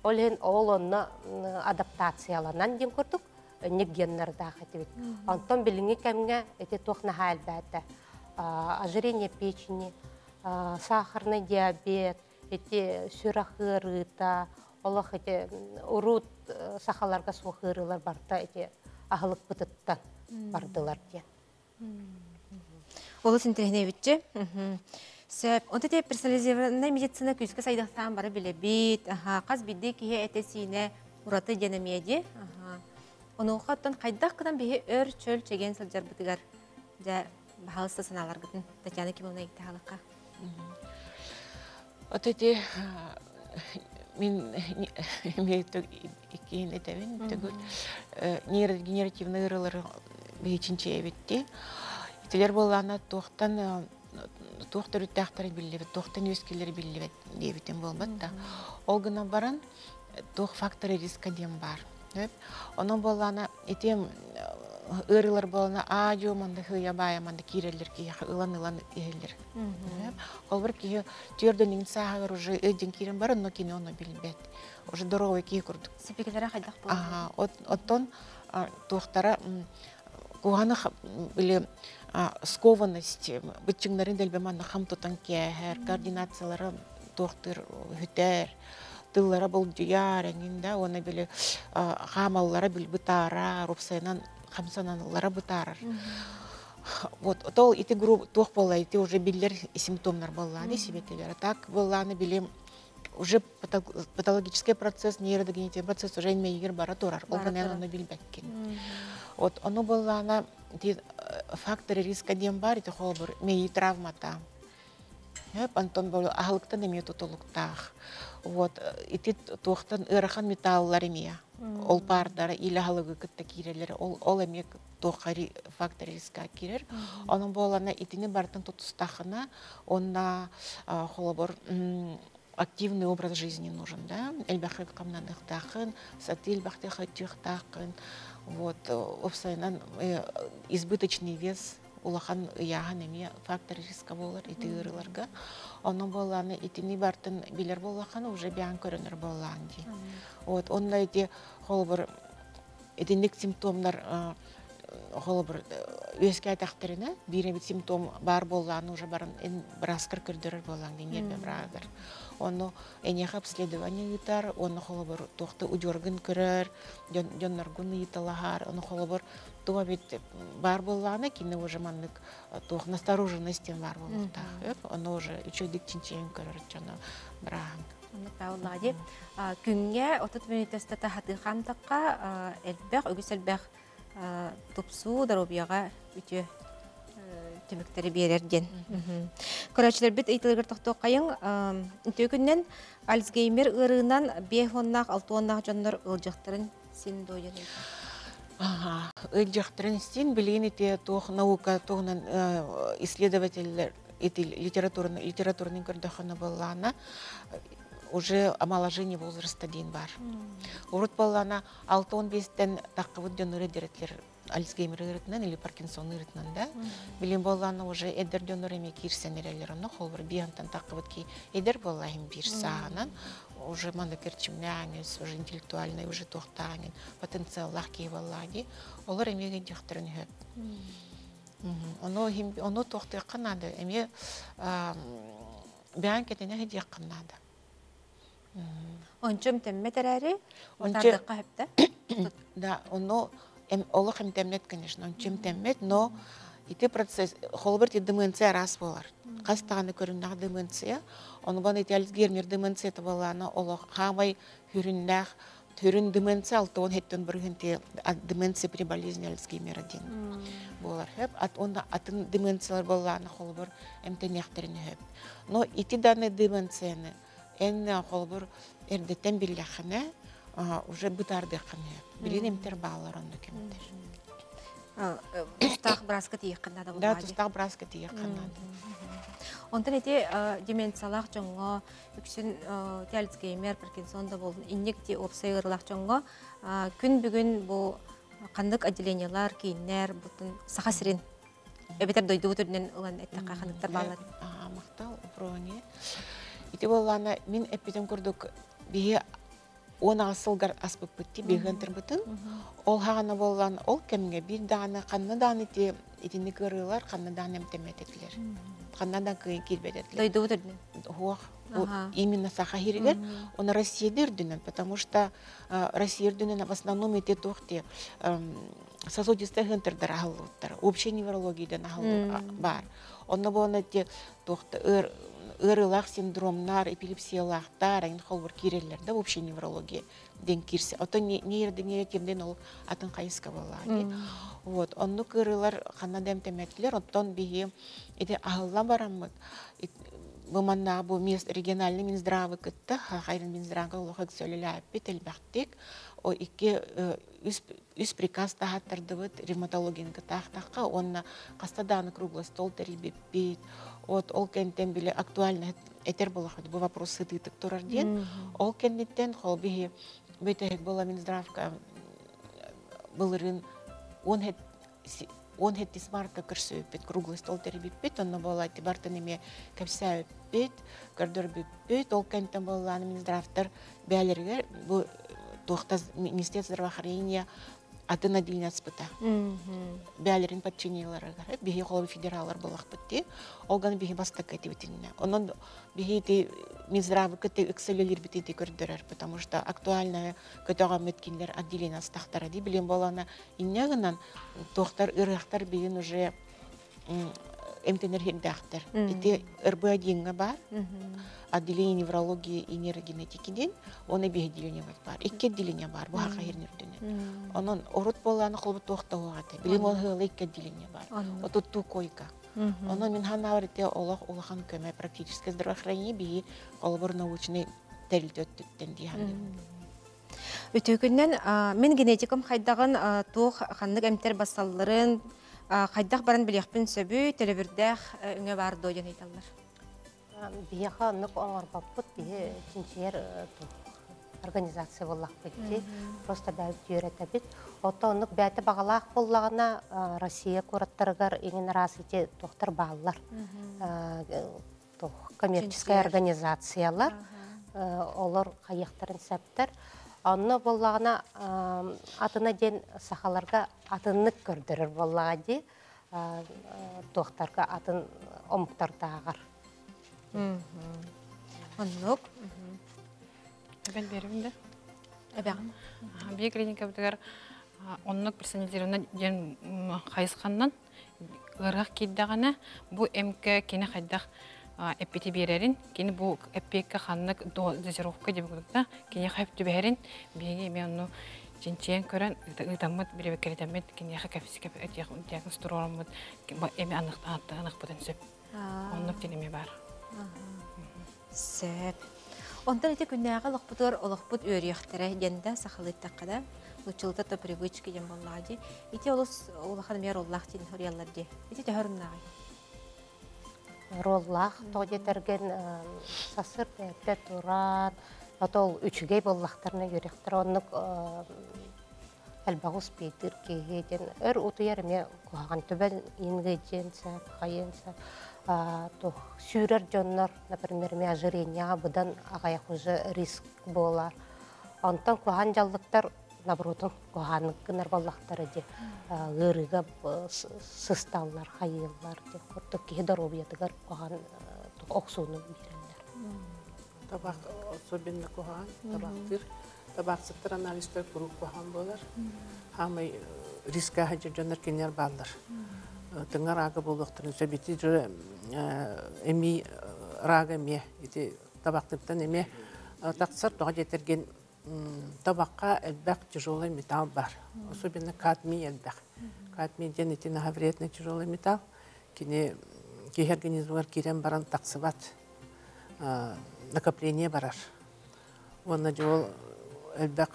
Ол иһин ол онно адаптацияланан диэн курдук өннүк геннардаах этибит. Онтон билиҥҥи кэмҥэ ити туох наһаа элбээтэ. Ожирение печени, сахарный диабет, ити сүрэх ыарыыта, олох ити урут сахаларга суох ыарыылар барыта ити аһылыкпытыттан бардылар диэн. Олус интэриэһинэйбитчи. Сөп. Онто те персонализированная медицина күүскэ сайдыахтаан бары билэбит. Хас биирдии киһи этэ-сиинэ ураты диэн эмиэ дии. Онуоха оттон хайдах гынан биһи өр чөл чэгиэн сылдьарбытыгар дьэ баһаалыста санааларгытын Татьяна Кимовна иттахалыкка. Вот эти Мин эмиэ иккиһин этэбин төгүл нейродегенеративный ыарыылары биһи чинчийэбитти. Итилэр буоллаана туохтан туох төрүттээхтэрэ биллибэт, туохтан үөскүүллэрэ биллибэт диэбитим буолбат да. Ол гынан баран туох факторы риска диэн баар. Онон буоллаана ити ыарыылар буолана аа-дьуо манна хыйа баайа манна киирэллэр киһиэхэ ылан-ылан иһэллэр. Холобур киһи түөрдөнүн сааһыгар уже өйдөн киирэн баран, но кини ону билбэт. Уже здоровый киһи курдук. Сипикелere хайдах буолар? Оттон туохтара куһаны или скованность быччыҥнарын дэлбэ манна хам тутан кээһэр, координациялара туохтыр хүтэр, тыллара болдьуйар эҥин да уонна били хаамаллара бил бытаарар, уопсайынан хамсаналлара бытаарар. Вот то ити групп туох буолла ити уже биллэр симптомнар буоллааны сибэтилэр. Так буоллааны билим уже патологический процесс, нейродегенеративный процесс уже мэйигэр бара турар. Ол гынан ону билбэккин. Вот ону буоллаана факторы риска диэн бар ити холобур мэйии травмата. Онтон аһылыктан эмиэ тутулуктаах. Вот ити туохтан ыарахан металлар эмиэ. Ол паардара или аһылыгы кытта киирэллэр. Ол, ол эмиэ туохха фактор риска киирэр. Онон буолана итини барытын тутустахына, онна холобур активный образ жизни нужен, да, элбэхи хамнаныахтаахын, саты элбэхти хаччыахтаахын, вот, уопсайынан избыточный вес улахан ыйааһын эмиэ фактор риска буолар ити ыарыыларга. Онон буоллааны итини бартын билэр буоллаххына уже биан көрөнөр буоллаан дии. Вот, онно ити холобур итинник симптомнар холобур үөскээтэхтэринэ биир эбит симптом баар буоллааны уже баран бырааскар көрдөрөр буоллаан дии ньиэрбэ быраагар. Ону эниэхэ обследование ыытар, уонна холобур туохта удьуоргун көрөр, дьонноргун ыйыталаһар, ону холобур туох эбит баар буоллаҕына кини уже маннык туох настороженность диэн баар буолуохтаах. Ону уже үчүгэйдик чинчийэн көрөр дьоно бырааһыҥ. Оннук Күҥҥэ 30 мүнүүтэ устата хатыы хаамтахха элбэх, үгүс элбэх тупсуу доруобуйаҕа үтүө түмүктэри биэрэр диэн. Көрөөччүлэрбит ыйытыыларыгар тохтуоххайыҥ. Үтүө күннэн Альцгеймер ыарыынан биэс уоннаах, алта уоннаах дьоннор ыалдьыахтарын син дуо диэн Ыалдьыахтарын син билигин ити туох наука туһунан исследователлэр ити литератураны литератураны көрдөххүнэ буоллаҕына уже омоложение возраста диэн бар. Урут буоллаҕына 65-тэн таххыбыт дьоннору эдэр Альцгеймер ыарытынан или Паркинсон ыарытынан да. Билин буоллаҕына уже эдэр дьоннор эмиэ киирсэн эрэллэр онно холбор биһантан таххыбыт ки эдэр буоллаһым биир сааһынан уже маннык эрчимнээҥис, уже интеллектуальный, уже туохтааҥын потенциаллаах киһи буоллаҕа дии. Олор эмиэ гынньахтарын үһү. Ону ону туохтуохха наада эмиэ бэйэҥ кэтэнэ сылдьыаххын наада. Ончу эмтэммэт эрээри, утардыахха сөптө. Да, ону олох эмтэммэт, конечно, ончу эмтэммэт, но ити процесс, холобур, ити деменция араас буолар. Хас даҕаны көрүҥнээх деменция, онуган ити Альцгеймер деменцията буоллаҕына, олох хаамай хүрүннээх Төрүн деменция алтыон хэттэн бырыһын деменция при болезни Альцгеймера диэн буолар хөп. Ат онно атын деменциялар буоллаҕына холобур эмтэниэхтэрин сөп. Но ити данный деменцияны эн холобур эрдэттэн биллэххинэ уже бытаардыаххын сөп. Билин эмтэр бааллар онно кэмтэр. Тустаах бырааска тиийиэххин наада Да, тустаах бырааска тиийиэххин наада. Онтон ити деменциялаах дьоҥҥо үксүн Альцгеймер, Паркинсон да буоллун, инник ити уопсай ыарыылаах дьоҥҥо күн бүгүн бу ханнык отделениелар, кииннэр бутун Саха сирин эбэтэр дойдубут үрдүнэн ылан эттэххэ ханныктар бааллар? Махтал упроне. Ити буоллаана мин эппитим курдук биһи 10 сылгар аспыппыт ти биһыантырбытын ол хаҕана буоллаан ол кэмҥэ биир даҕаны ханна даҕаны ити итинник ыарыылар ханна даҕаны эмтэммэт этилэр ханна да кыайан киирбэт этилэр дойдубут үрдүнэн уох именно Саха сиригэр он Россияда үрдүнэн потому что Россия үрдүнэн в основном ити туох ти сосудистый ыһынтырдар аһыллыбыттар общей неврологиядан аһыллы бар онно буолан ити туох ыарыылаах синдромнар, эпилепсиялаахтар эҥин холбор киирэллэр да общая неврология диэн киирсэ. Оттон нейродегенеративный ол атын хайыска буоллаҕа дии. Вот, оннук ыарыылар ханна да эмтэммэтилэр. Оттон биһи ити аһыллан бараммыт. Бу манна бу региональный Минздравы кытта хайрын Минздравга олох ыксөлүлээппит элбэхтик. О икки үс приказ таһаттардыбыт ревматологияны кытаахтахха уонна хаста дааны круглый стол тэрийбиппит. От ол кэнтэн биле актуально этер болахыт бу вопрос сытыытык турар диэн. Ол кэнниттэн хол биһи бүтэһик була Минздравка былырын 17 марта көрсүбүппүт, круглый стол тэрийбиппит, онно буолаати бартын эмиэ кэпсээбиппит, көрдөрбүппүт, ол кэнтэн буоллааны Минздравтар бээлэригэр бу туохта Министерство здравоохранения атын отделение аспыта. Бээлэрин подчиниларыгар биһи холобу федераллар буолахпыт дии. Ол гана биһи бастакы этибитиннэ. Онон биһи ити Минздравы кытта ыксалелирбит ити көрдөрөр, потому что актуальная көтөҕөммүт кинилэр отделение астахтара дии. Билин буолана инньэ гынан туохтар ырыахтар билин уже эмтэнэр хирдээхтэр. Ити РБ-1-ҥа баар, отделение неврологии и нейрогенетики диэн, уонна биир отделение бар. Икки отделение бар, бу хаха хирин үрдүнэн. Онон урут буоллааны холбут туохта уоҕата. Билин ол хыалы икки отделение бар. Отуттуу койка. Онон мин ханаабар ити олох улахан көмө практическое здравоохранение биһи холобур научный тэрилтэ өттүттэн дии саныыбын. Үтүөкүннэн мин генетикам хайдаҕын туох ханнык эмтэр бассалларын хайдах баран билиэхпин сөбүй, төлөбүрдээх өҥө баар дуо диэн ыйыталлар. Биһиэхэ оннук оҥорбоппут, биһи чинчийэр организация буоллахпыт дии. Просто бэйэбит үөрэтэбит. Оттон оннук бэйэтэ баҕалаах буоллаҕына, Россия куораттарыгар иҥин араас ити туохтар бааллар. Коммерческай организациялар олор хайыахтарын сөптөр. Онно буоллаҕына атына диэн сахаларга атыннык көрдөрөр буоллаҕа дии туохтарга атын омуктардааҕар. Оннук. Эбэн биэрэбин да? Эбэҕин. Биир клиникабытыгар оннук персонализированный диэн хайысханнан ыарыһах киирдэҕинэ, бу эмкэ кини хайдах эппити биэрэрин, кини бу эппиэккэ ханнык дозировка диэбит курдук киниэхэ сөп түбэһэрин биһиги эмиэ онну чинчийэн көрөн ыытаммыт, бирибэккэлитэммит киниэхэ кэпсикэ диагноз туруораммыт эми аныхпытын сөп. Оннук диэн эмиэ баар. Сөп. Онтон ити күннээҕи олохпутугар олохпут үөрүйэхтэрэ диэн да сахалыыттахха да нууччалыта то привычка диэн буоллаҕа дии. Ити олус улахан эмиэ роллаах диэн хоруйаллар дии. Ити төһө оруннааҕый? Роллаах тоҕо диэтэргин сарсыарда эрдэ туран, ото үчүгэй буоллахтарына үөрэхтэрэ оннук элбэҕи успейтыыр киһи диэн өр утуйар эмиэ куһаҕан түбэл ингредиент сөп хайыан сөп туох сүүрэр дьоннор например эмиэ ожирениеҕа быдан аҕыйах уже риск буолар онтон куһаҕан дьаллыктар наоборотун куһаҕаннык гынар буоллахтара дии ыарыыга сысталлар хайыыллар диэн курдук киһи доруобуйатыгар куһаҕан охсууну биэрэллэр. Табах особенно куһаҕан табахтыыр табаахсыттар анализтар куруук куһаҕан буолар. Хаамай риска сылдьар дьоннор кинилэр бааллар. Тыҥа рага буолуохтарын сөп. Ити эмии рага эмиэ ити табахтыттан эмиэ тахсар. Тоҕо диэтэргин табахха элбэх тяжелый металл бар. Особенно кадмий элбэх. Кадмий диэн ити наһаа вредный тяжелый металл. Кини киһи организмыгар киирэн баран тахсыбат. Накопление барар. Уонна дьэ ол элбэх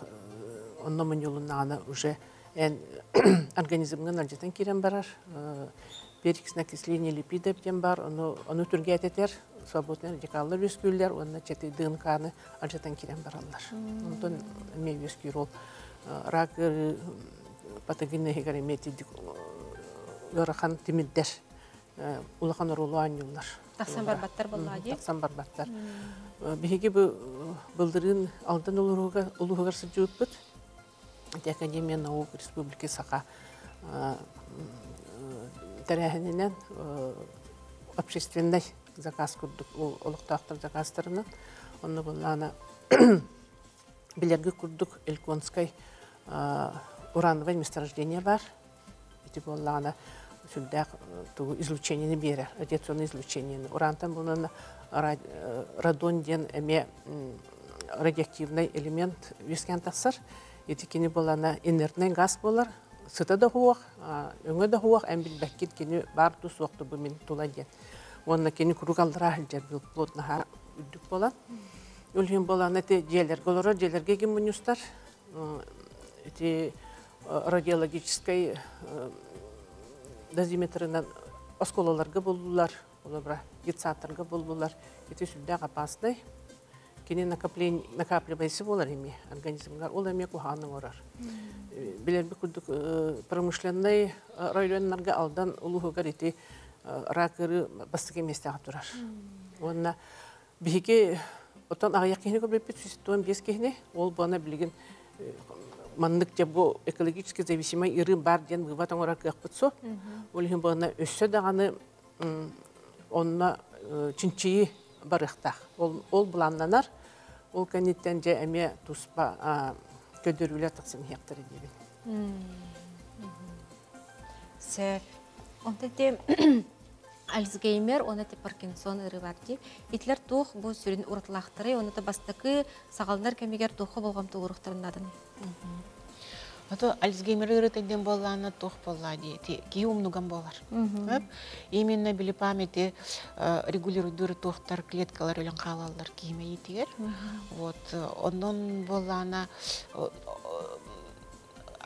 онно мунньулуннаҕына уже эн организмҥын алдьатан киирэн барар. Перекись окисление липидов диэн баар, ону, ону түргээтэтэр, свободный радикаллар үөскүүллэр уонна чэти ДНК-ны алдьатан киирэн бараллар. Онтон эмиэ үөскүүр ол рак ыарыы патогенеһигэр эмиэ тидик ыарахан тимирдэр улахан оруолу оонньууллар. Тахсан барбаттар буоллаҕа дии. Тахсан барбаттар. Биһиги бу былырыын Алдан улууһугар сылдьыбыппыт. Ити Академия наук Республики Саха тэрээһининэн общественный заказ курдук олохтоохтор заказтарынан онно буллаана билэргэ курдук Эльконскай урановое месторождение бар. Ити буоллаҕына сүрдээх тугу излучениены биэрэр, радиационное излучениены. Урантан булан радон диэн эмиэ радиоактивный элемент үөскээн тахсар. Ити кини буолана инертный газ буолар, сыта да суох, өҥө да суох, эн билбэккин кини баар дуу суох дуу бу мин тула диэн. Уонна кини куруук аллараа сылдьар плотнаһа үрдүк буолан. Ол иһин буолан ити дьиэлэргэ олорор, дьиэлэргэ ким мунньустар. Ити радиологическай дозиметрынан оскуолаларга буллулар, олобра детсадтарга буллулар. Ити сүрдээх опасный. Кини накапливайсы буолар эми организмгар, ол эми куһаҕан оҥорор. Билэрбит курдук промышленнай районнарга Алдан улууһугар ити рак ыарыы бастакы миэстэҕэ турар. Уонна биһиги отон аҕыйах киһини көрбүппүт, 115 киһини, ол буона билигин маннык дьэ бу экологически зависимай ыарыы бар диэн вывод оҥорор кыахпыт суох. Ол иһин буона өссө даҕаны онно чинчийии барыахтаах. Ол, ол былааннанар. Ол кэнниттэн дьэ эмиэ туспа көдөрүүлэр тахсан иһиэхтэрэ диэбин. Сөп. Онто те Альцгеймер, оны те Паркинсон ыры бар ди. Итлер туох бу сүрүн уратылаахтары, оны та бастакы саҕаланар кэмигэр туохха болҕомто ууруохтарын нааданы? Ото Альцгеймер ыарыыта диэн буоллаана туох буоллаа дии киһи умнуган буолар. Именно били памяти регулируйдуур туохтар клеткалар өлөн хаалаллар киһи мэйиитигэр. Вот онон буоллаана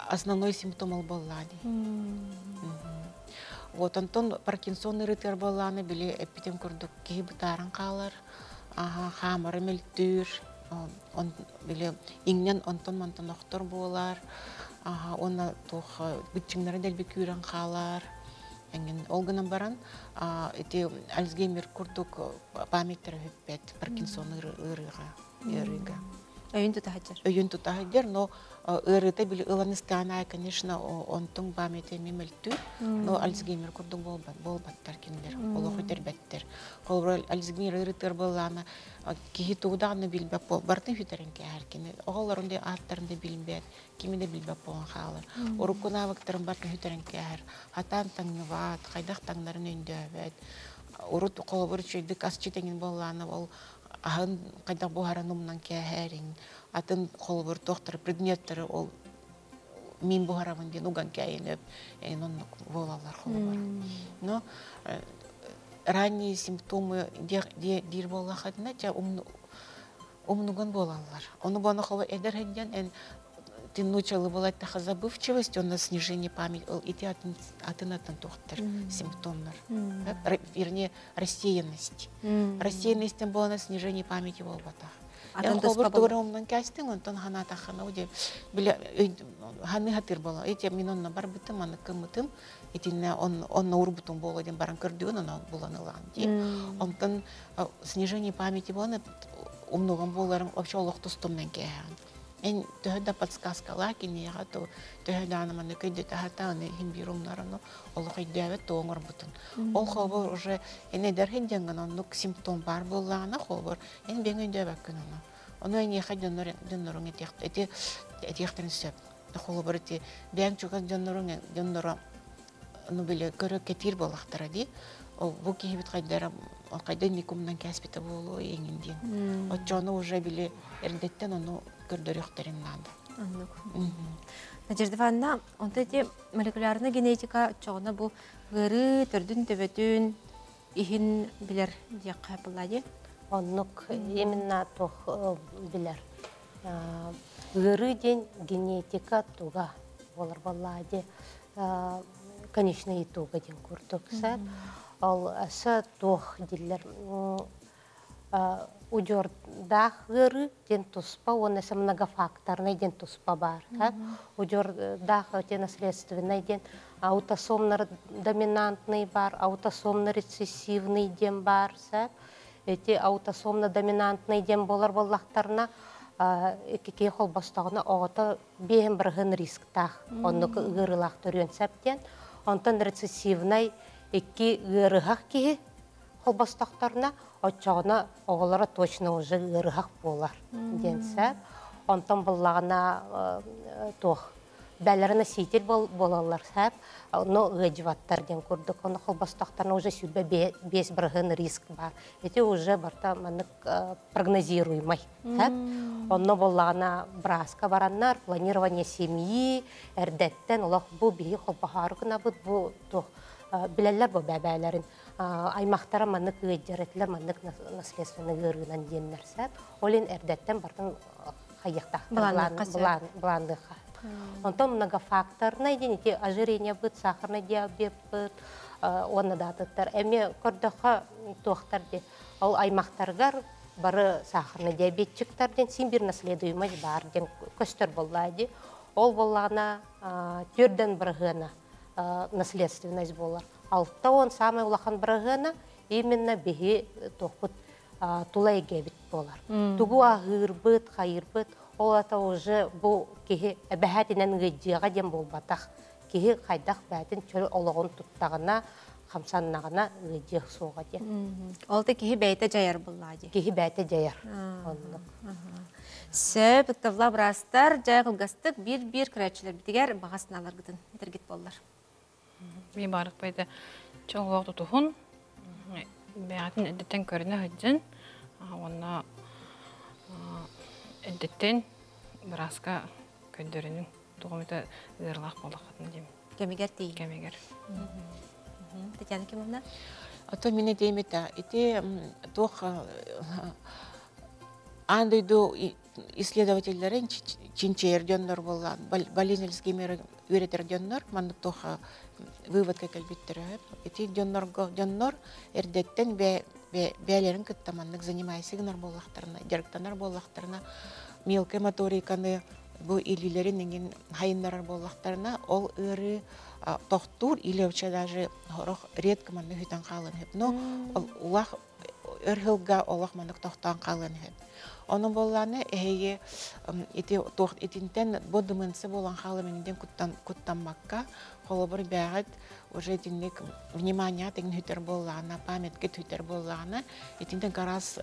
основной симптом ол буоллаа дии. Вот онтон Паркинсон ыарыытыгар буоллаана били эппитим курдук киһи бытааран хаалар, хаамара мөлтүүр, он били иҥнэн онтон-мантан охтор буолар, уонна туох быччыҥнара дэлби күүрэн хаалар. Эҥин ол гынан баран ити Альцгеймер курдук памяттара бүппэт Паркинсон ыарыыга ыарыыга. Өйүн тута сылдьар. Өйүн тута сылдьар, но ыарыыта били ылан истэҕин конечно, онтуҥ памяти эмиэ мөлтүүр, но Альцгеймер курдук буолбаттар кинилэр, олох үтэрбэттэр. Холобура, Альцгеймер ыарыытыгар буоллаҕына, киһи тугу даҕаны билбэт буол барытын сүтэрэн кээһэр кини оҕолорун да ааттарын да билбэт кими да билбэт буолан хаалар урукку навыктарын барытын сүтэрэн кээһэр хатаан таҥныбат хайдах таҥнарын өйдөөбөт урут холобур үчүгэйдик асчыт эҥин буоллаҕына ол аһын хайдах буһарын умнан кээһээриҥ атын холобур туохтары предметтары ол мин буһарабын диэн уган кээйин өп эҥин оннук буолаллар холобур но ранние симптомы диир буоллаххытына дьэ умнуган буолаллар ону буона холо эдэр сылдьан эн тиннучалы буолаттаха забывчивость уонна снижение памяти ол ити атын атын атын туохтар симптомнар вернее рассеянность рассеянностьтен буолана снижение памяти буолбатах Эн холбор тугу умнан кээстиҥ, онтон ханаатаххына удьэ биле ханы хатыр буола. Эти мин онно барбытым, аны кыммытым, итиннэ онно урбутум буола диэн баран көрдүгүн, оно булан ылаан дии. Онтон снижение памяти буолан умнуган буоларым вообще олох тустумнан кээһэҕин. Эн төһө да подсказкалаа киниэхэ, то төһө даҕаны манна көйдөтө сатаан иһин биир умнарыны олох өйдөөбөт тугу оҥорбутун. Ол холобур уже эн эдэр сылдьаҥҥын оннук симптом баар буоллаҕына холобур Эн бэйэҥ өйдөөбөккүн ону. Ону эйиэхэ дьоннор дьонноруҥ эти этиэхтэрин сөп. Холобур ити бэйэҥ чугас дьонноруҥ дьонноро ну били көрө кэтиир буоллахтара дии. Ол бу киһибит хайдара хайда инник умнан кээспитэ буолуо эҥин диэн. Оччону уже били эрдэттэн ону көрдөрүөхтэрин наада. Оннук. Надежда Ивановна, онто ити молекулярная генетика оччоҕуна бу ыарыы төрдүн-төбөтүн иһин билэр диэххэ буолла дии. Оннук именно туох билэр. Ыарыы диэн генетика туга буолар буоллаа дии. Конечный итога диэн курдук сөп. Ол өссө туох дииллэр удьуордаах ыарыы диэн туспа уонна өссө многофакторный диэн туспа баар. Удьуордаах те наследственный диэн аутосомно доминантный баар, аутосомно рецессивный диэн баар сөп. Эти аутосомно доминантный диэн буолар буоллахтарына икки холбостоҕуна оҕото биэһин бырыһын рисктаах оннук ыарыылаах төрүөн сөп диэн. Онтон рецессивный икки ыарыһах киһи холбостохторуна оччоҕуна оҕолоро точно уже ыарыһах буолар диэн сөп. Онтон буллаҕына туох бээлэрэ носитель буолаллар сөп, но ыадьыбаттар диэн курдук. Ону холбостохторуна уже 25 бырыһын риск баар. Эти уже барта маннык прогнозируемый. Онно буоллаҕына бырааска бараннар планирование семьи эрдэттэн олох бу биһи холбоһоору гынабыт бу туох билэллэр бу бэбээлэрин аймахтара маннык ыалдьар этилэр, маннык наследственный ыарыынан диэннэр сәп. Ол иһин эрдэттэн бартын хайыахтаахтар былаанныахха. Онтон многофакторнай диэн ити ожирение быт, сахарный диабет быт, уонна даатыттар эмиэ көрдөххө туохтар ди. Ол аймахтаргар бары сахарный диабетчиктар диэн син бир наследуемость баар диэн көстөр боллаа ди. Ол боллаана түрден бырыһыана наследственность болар. 60 самый улахан бырыһыана именно биһи туохпут тула эйгэбит буолар. Тугу аһыырбыт, хайыырбыт, ол ата уже бу киһи эбэһээтинэн ыйдьыаҕа диэн буолбатах. Киһи хайдах бээтин чөл олоҕун туттаҕына, хамсаннаҕына ыйдьыах суоҕа диэн. Ол да киһи бэйэтэ дьайар буллаа дии. Киһи бэйэтэ дьайар. Оннук. Сөп, ыктавла бырастар, дьэ кылгастык биир-биир көрөөччүлэрбитигэр баҕа санааларгытын этэргит буоллар. Ми барык байда чоҥолоох тутуһун, бэйэтин эрдэттэн көрүнэ сылдьан, уонна эрдэттэн бырааска көрдөрүнүҥ. Тугум это ыарылаах буоллаххытына диэм. Кэмигэр тиий. Кэмигэр. Татьяна Кимовна? А то мин этиэм этэ, ити туох аан дойду исследователлэрин чинчийэр дьоннор буоллаан, болезнельские меры үөрэтэр дьоннор маннык туох выводка кэлбиттэрэ. Ити дьоннорго дьоннор эрдэттэн бэйэлэрин кытта маннык занимайся гынар буоллахтарына, дьарыктанар буоллахтарына, мелкой моториканы бу илиилэрин иҥин хайыннарар буоллахтарына, ол ыарыы тохтуур или вообще даже сорох редко маннык үтэн хаалан сөп. Но улах өр сылга олох маннык тохтоон хаалыан сөп. Ону буоллааны эһиги ити туох итинтэн бу дымынсы буолан хаалым диэн куттаммакка, холобур бэҕэт уже итинник внимание тигин хүтэр буоллаҕына, памятка хүтэр буоллаҕына, итинтэн гараас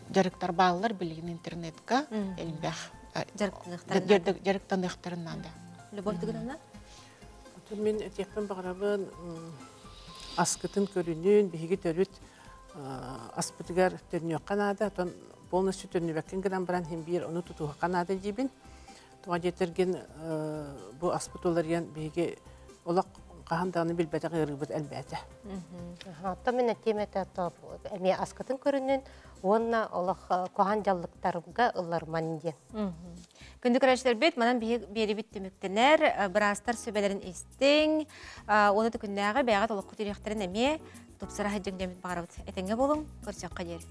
дьарыктар бааллар билигин интернетка элбэх дьарыктаныахтарын наада. Любовь Тыгыновна? Мин этиэхпин баҕарабын аскытын көрүнүн, биһиги төрүт аспытыгар төннүөххэ наада, отон полностью төннүбэккин гынан баран хин биир ону тутуһуохха наада диибин. Тоҕо диэтэргин бу аспыт уларыйан биһиги олох хаһан даҕаны билбэтэх ыарыыбыт элбээтэ. Оттон мин этиэм этэ эмиэ аскытын көрүнүн уонна олох куһаҕан дьаллыктарга ылларман диэн. Күндү көрөөччүлэрбит, манан биэрибит түмүктэнэр, быраастар сүбэлэрин истиҥ, уонна күннээҕи бэйэҕит олоххут үөрүйэхтэрин эмиэ тупсара сылдьыҥ диэммит баҕарабыт. Этэҥҥэ буолуҥ, көрсүөххэ диэри.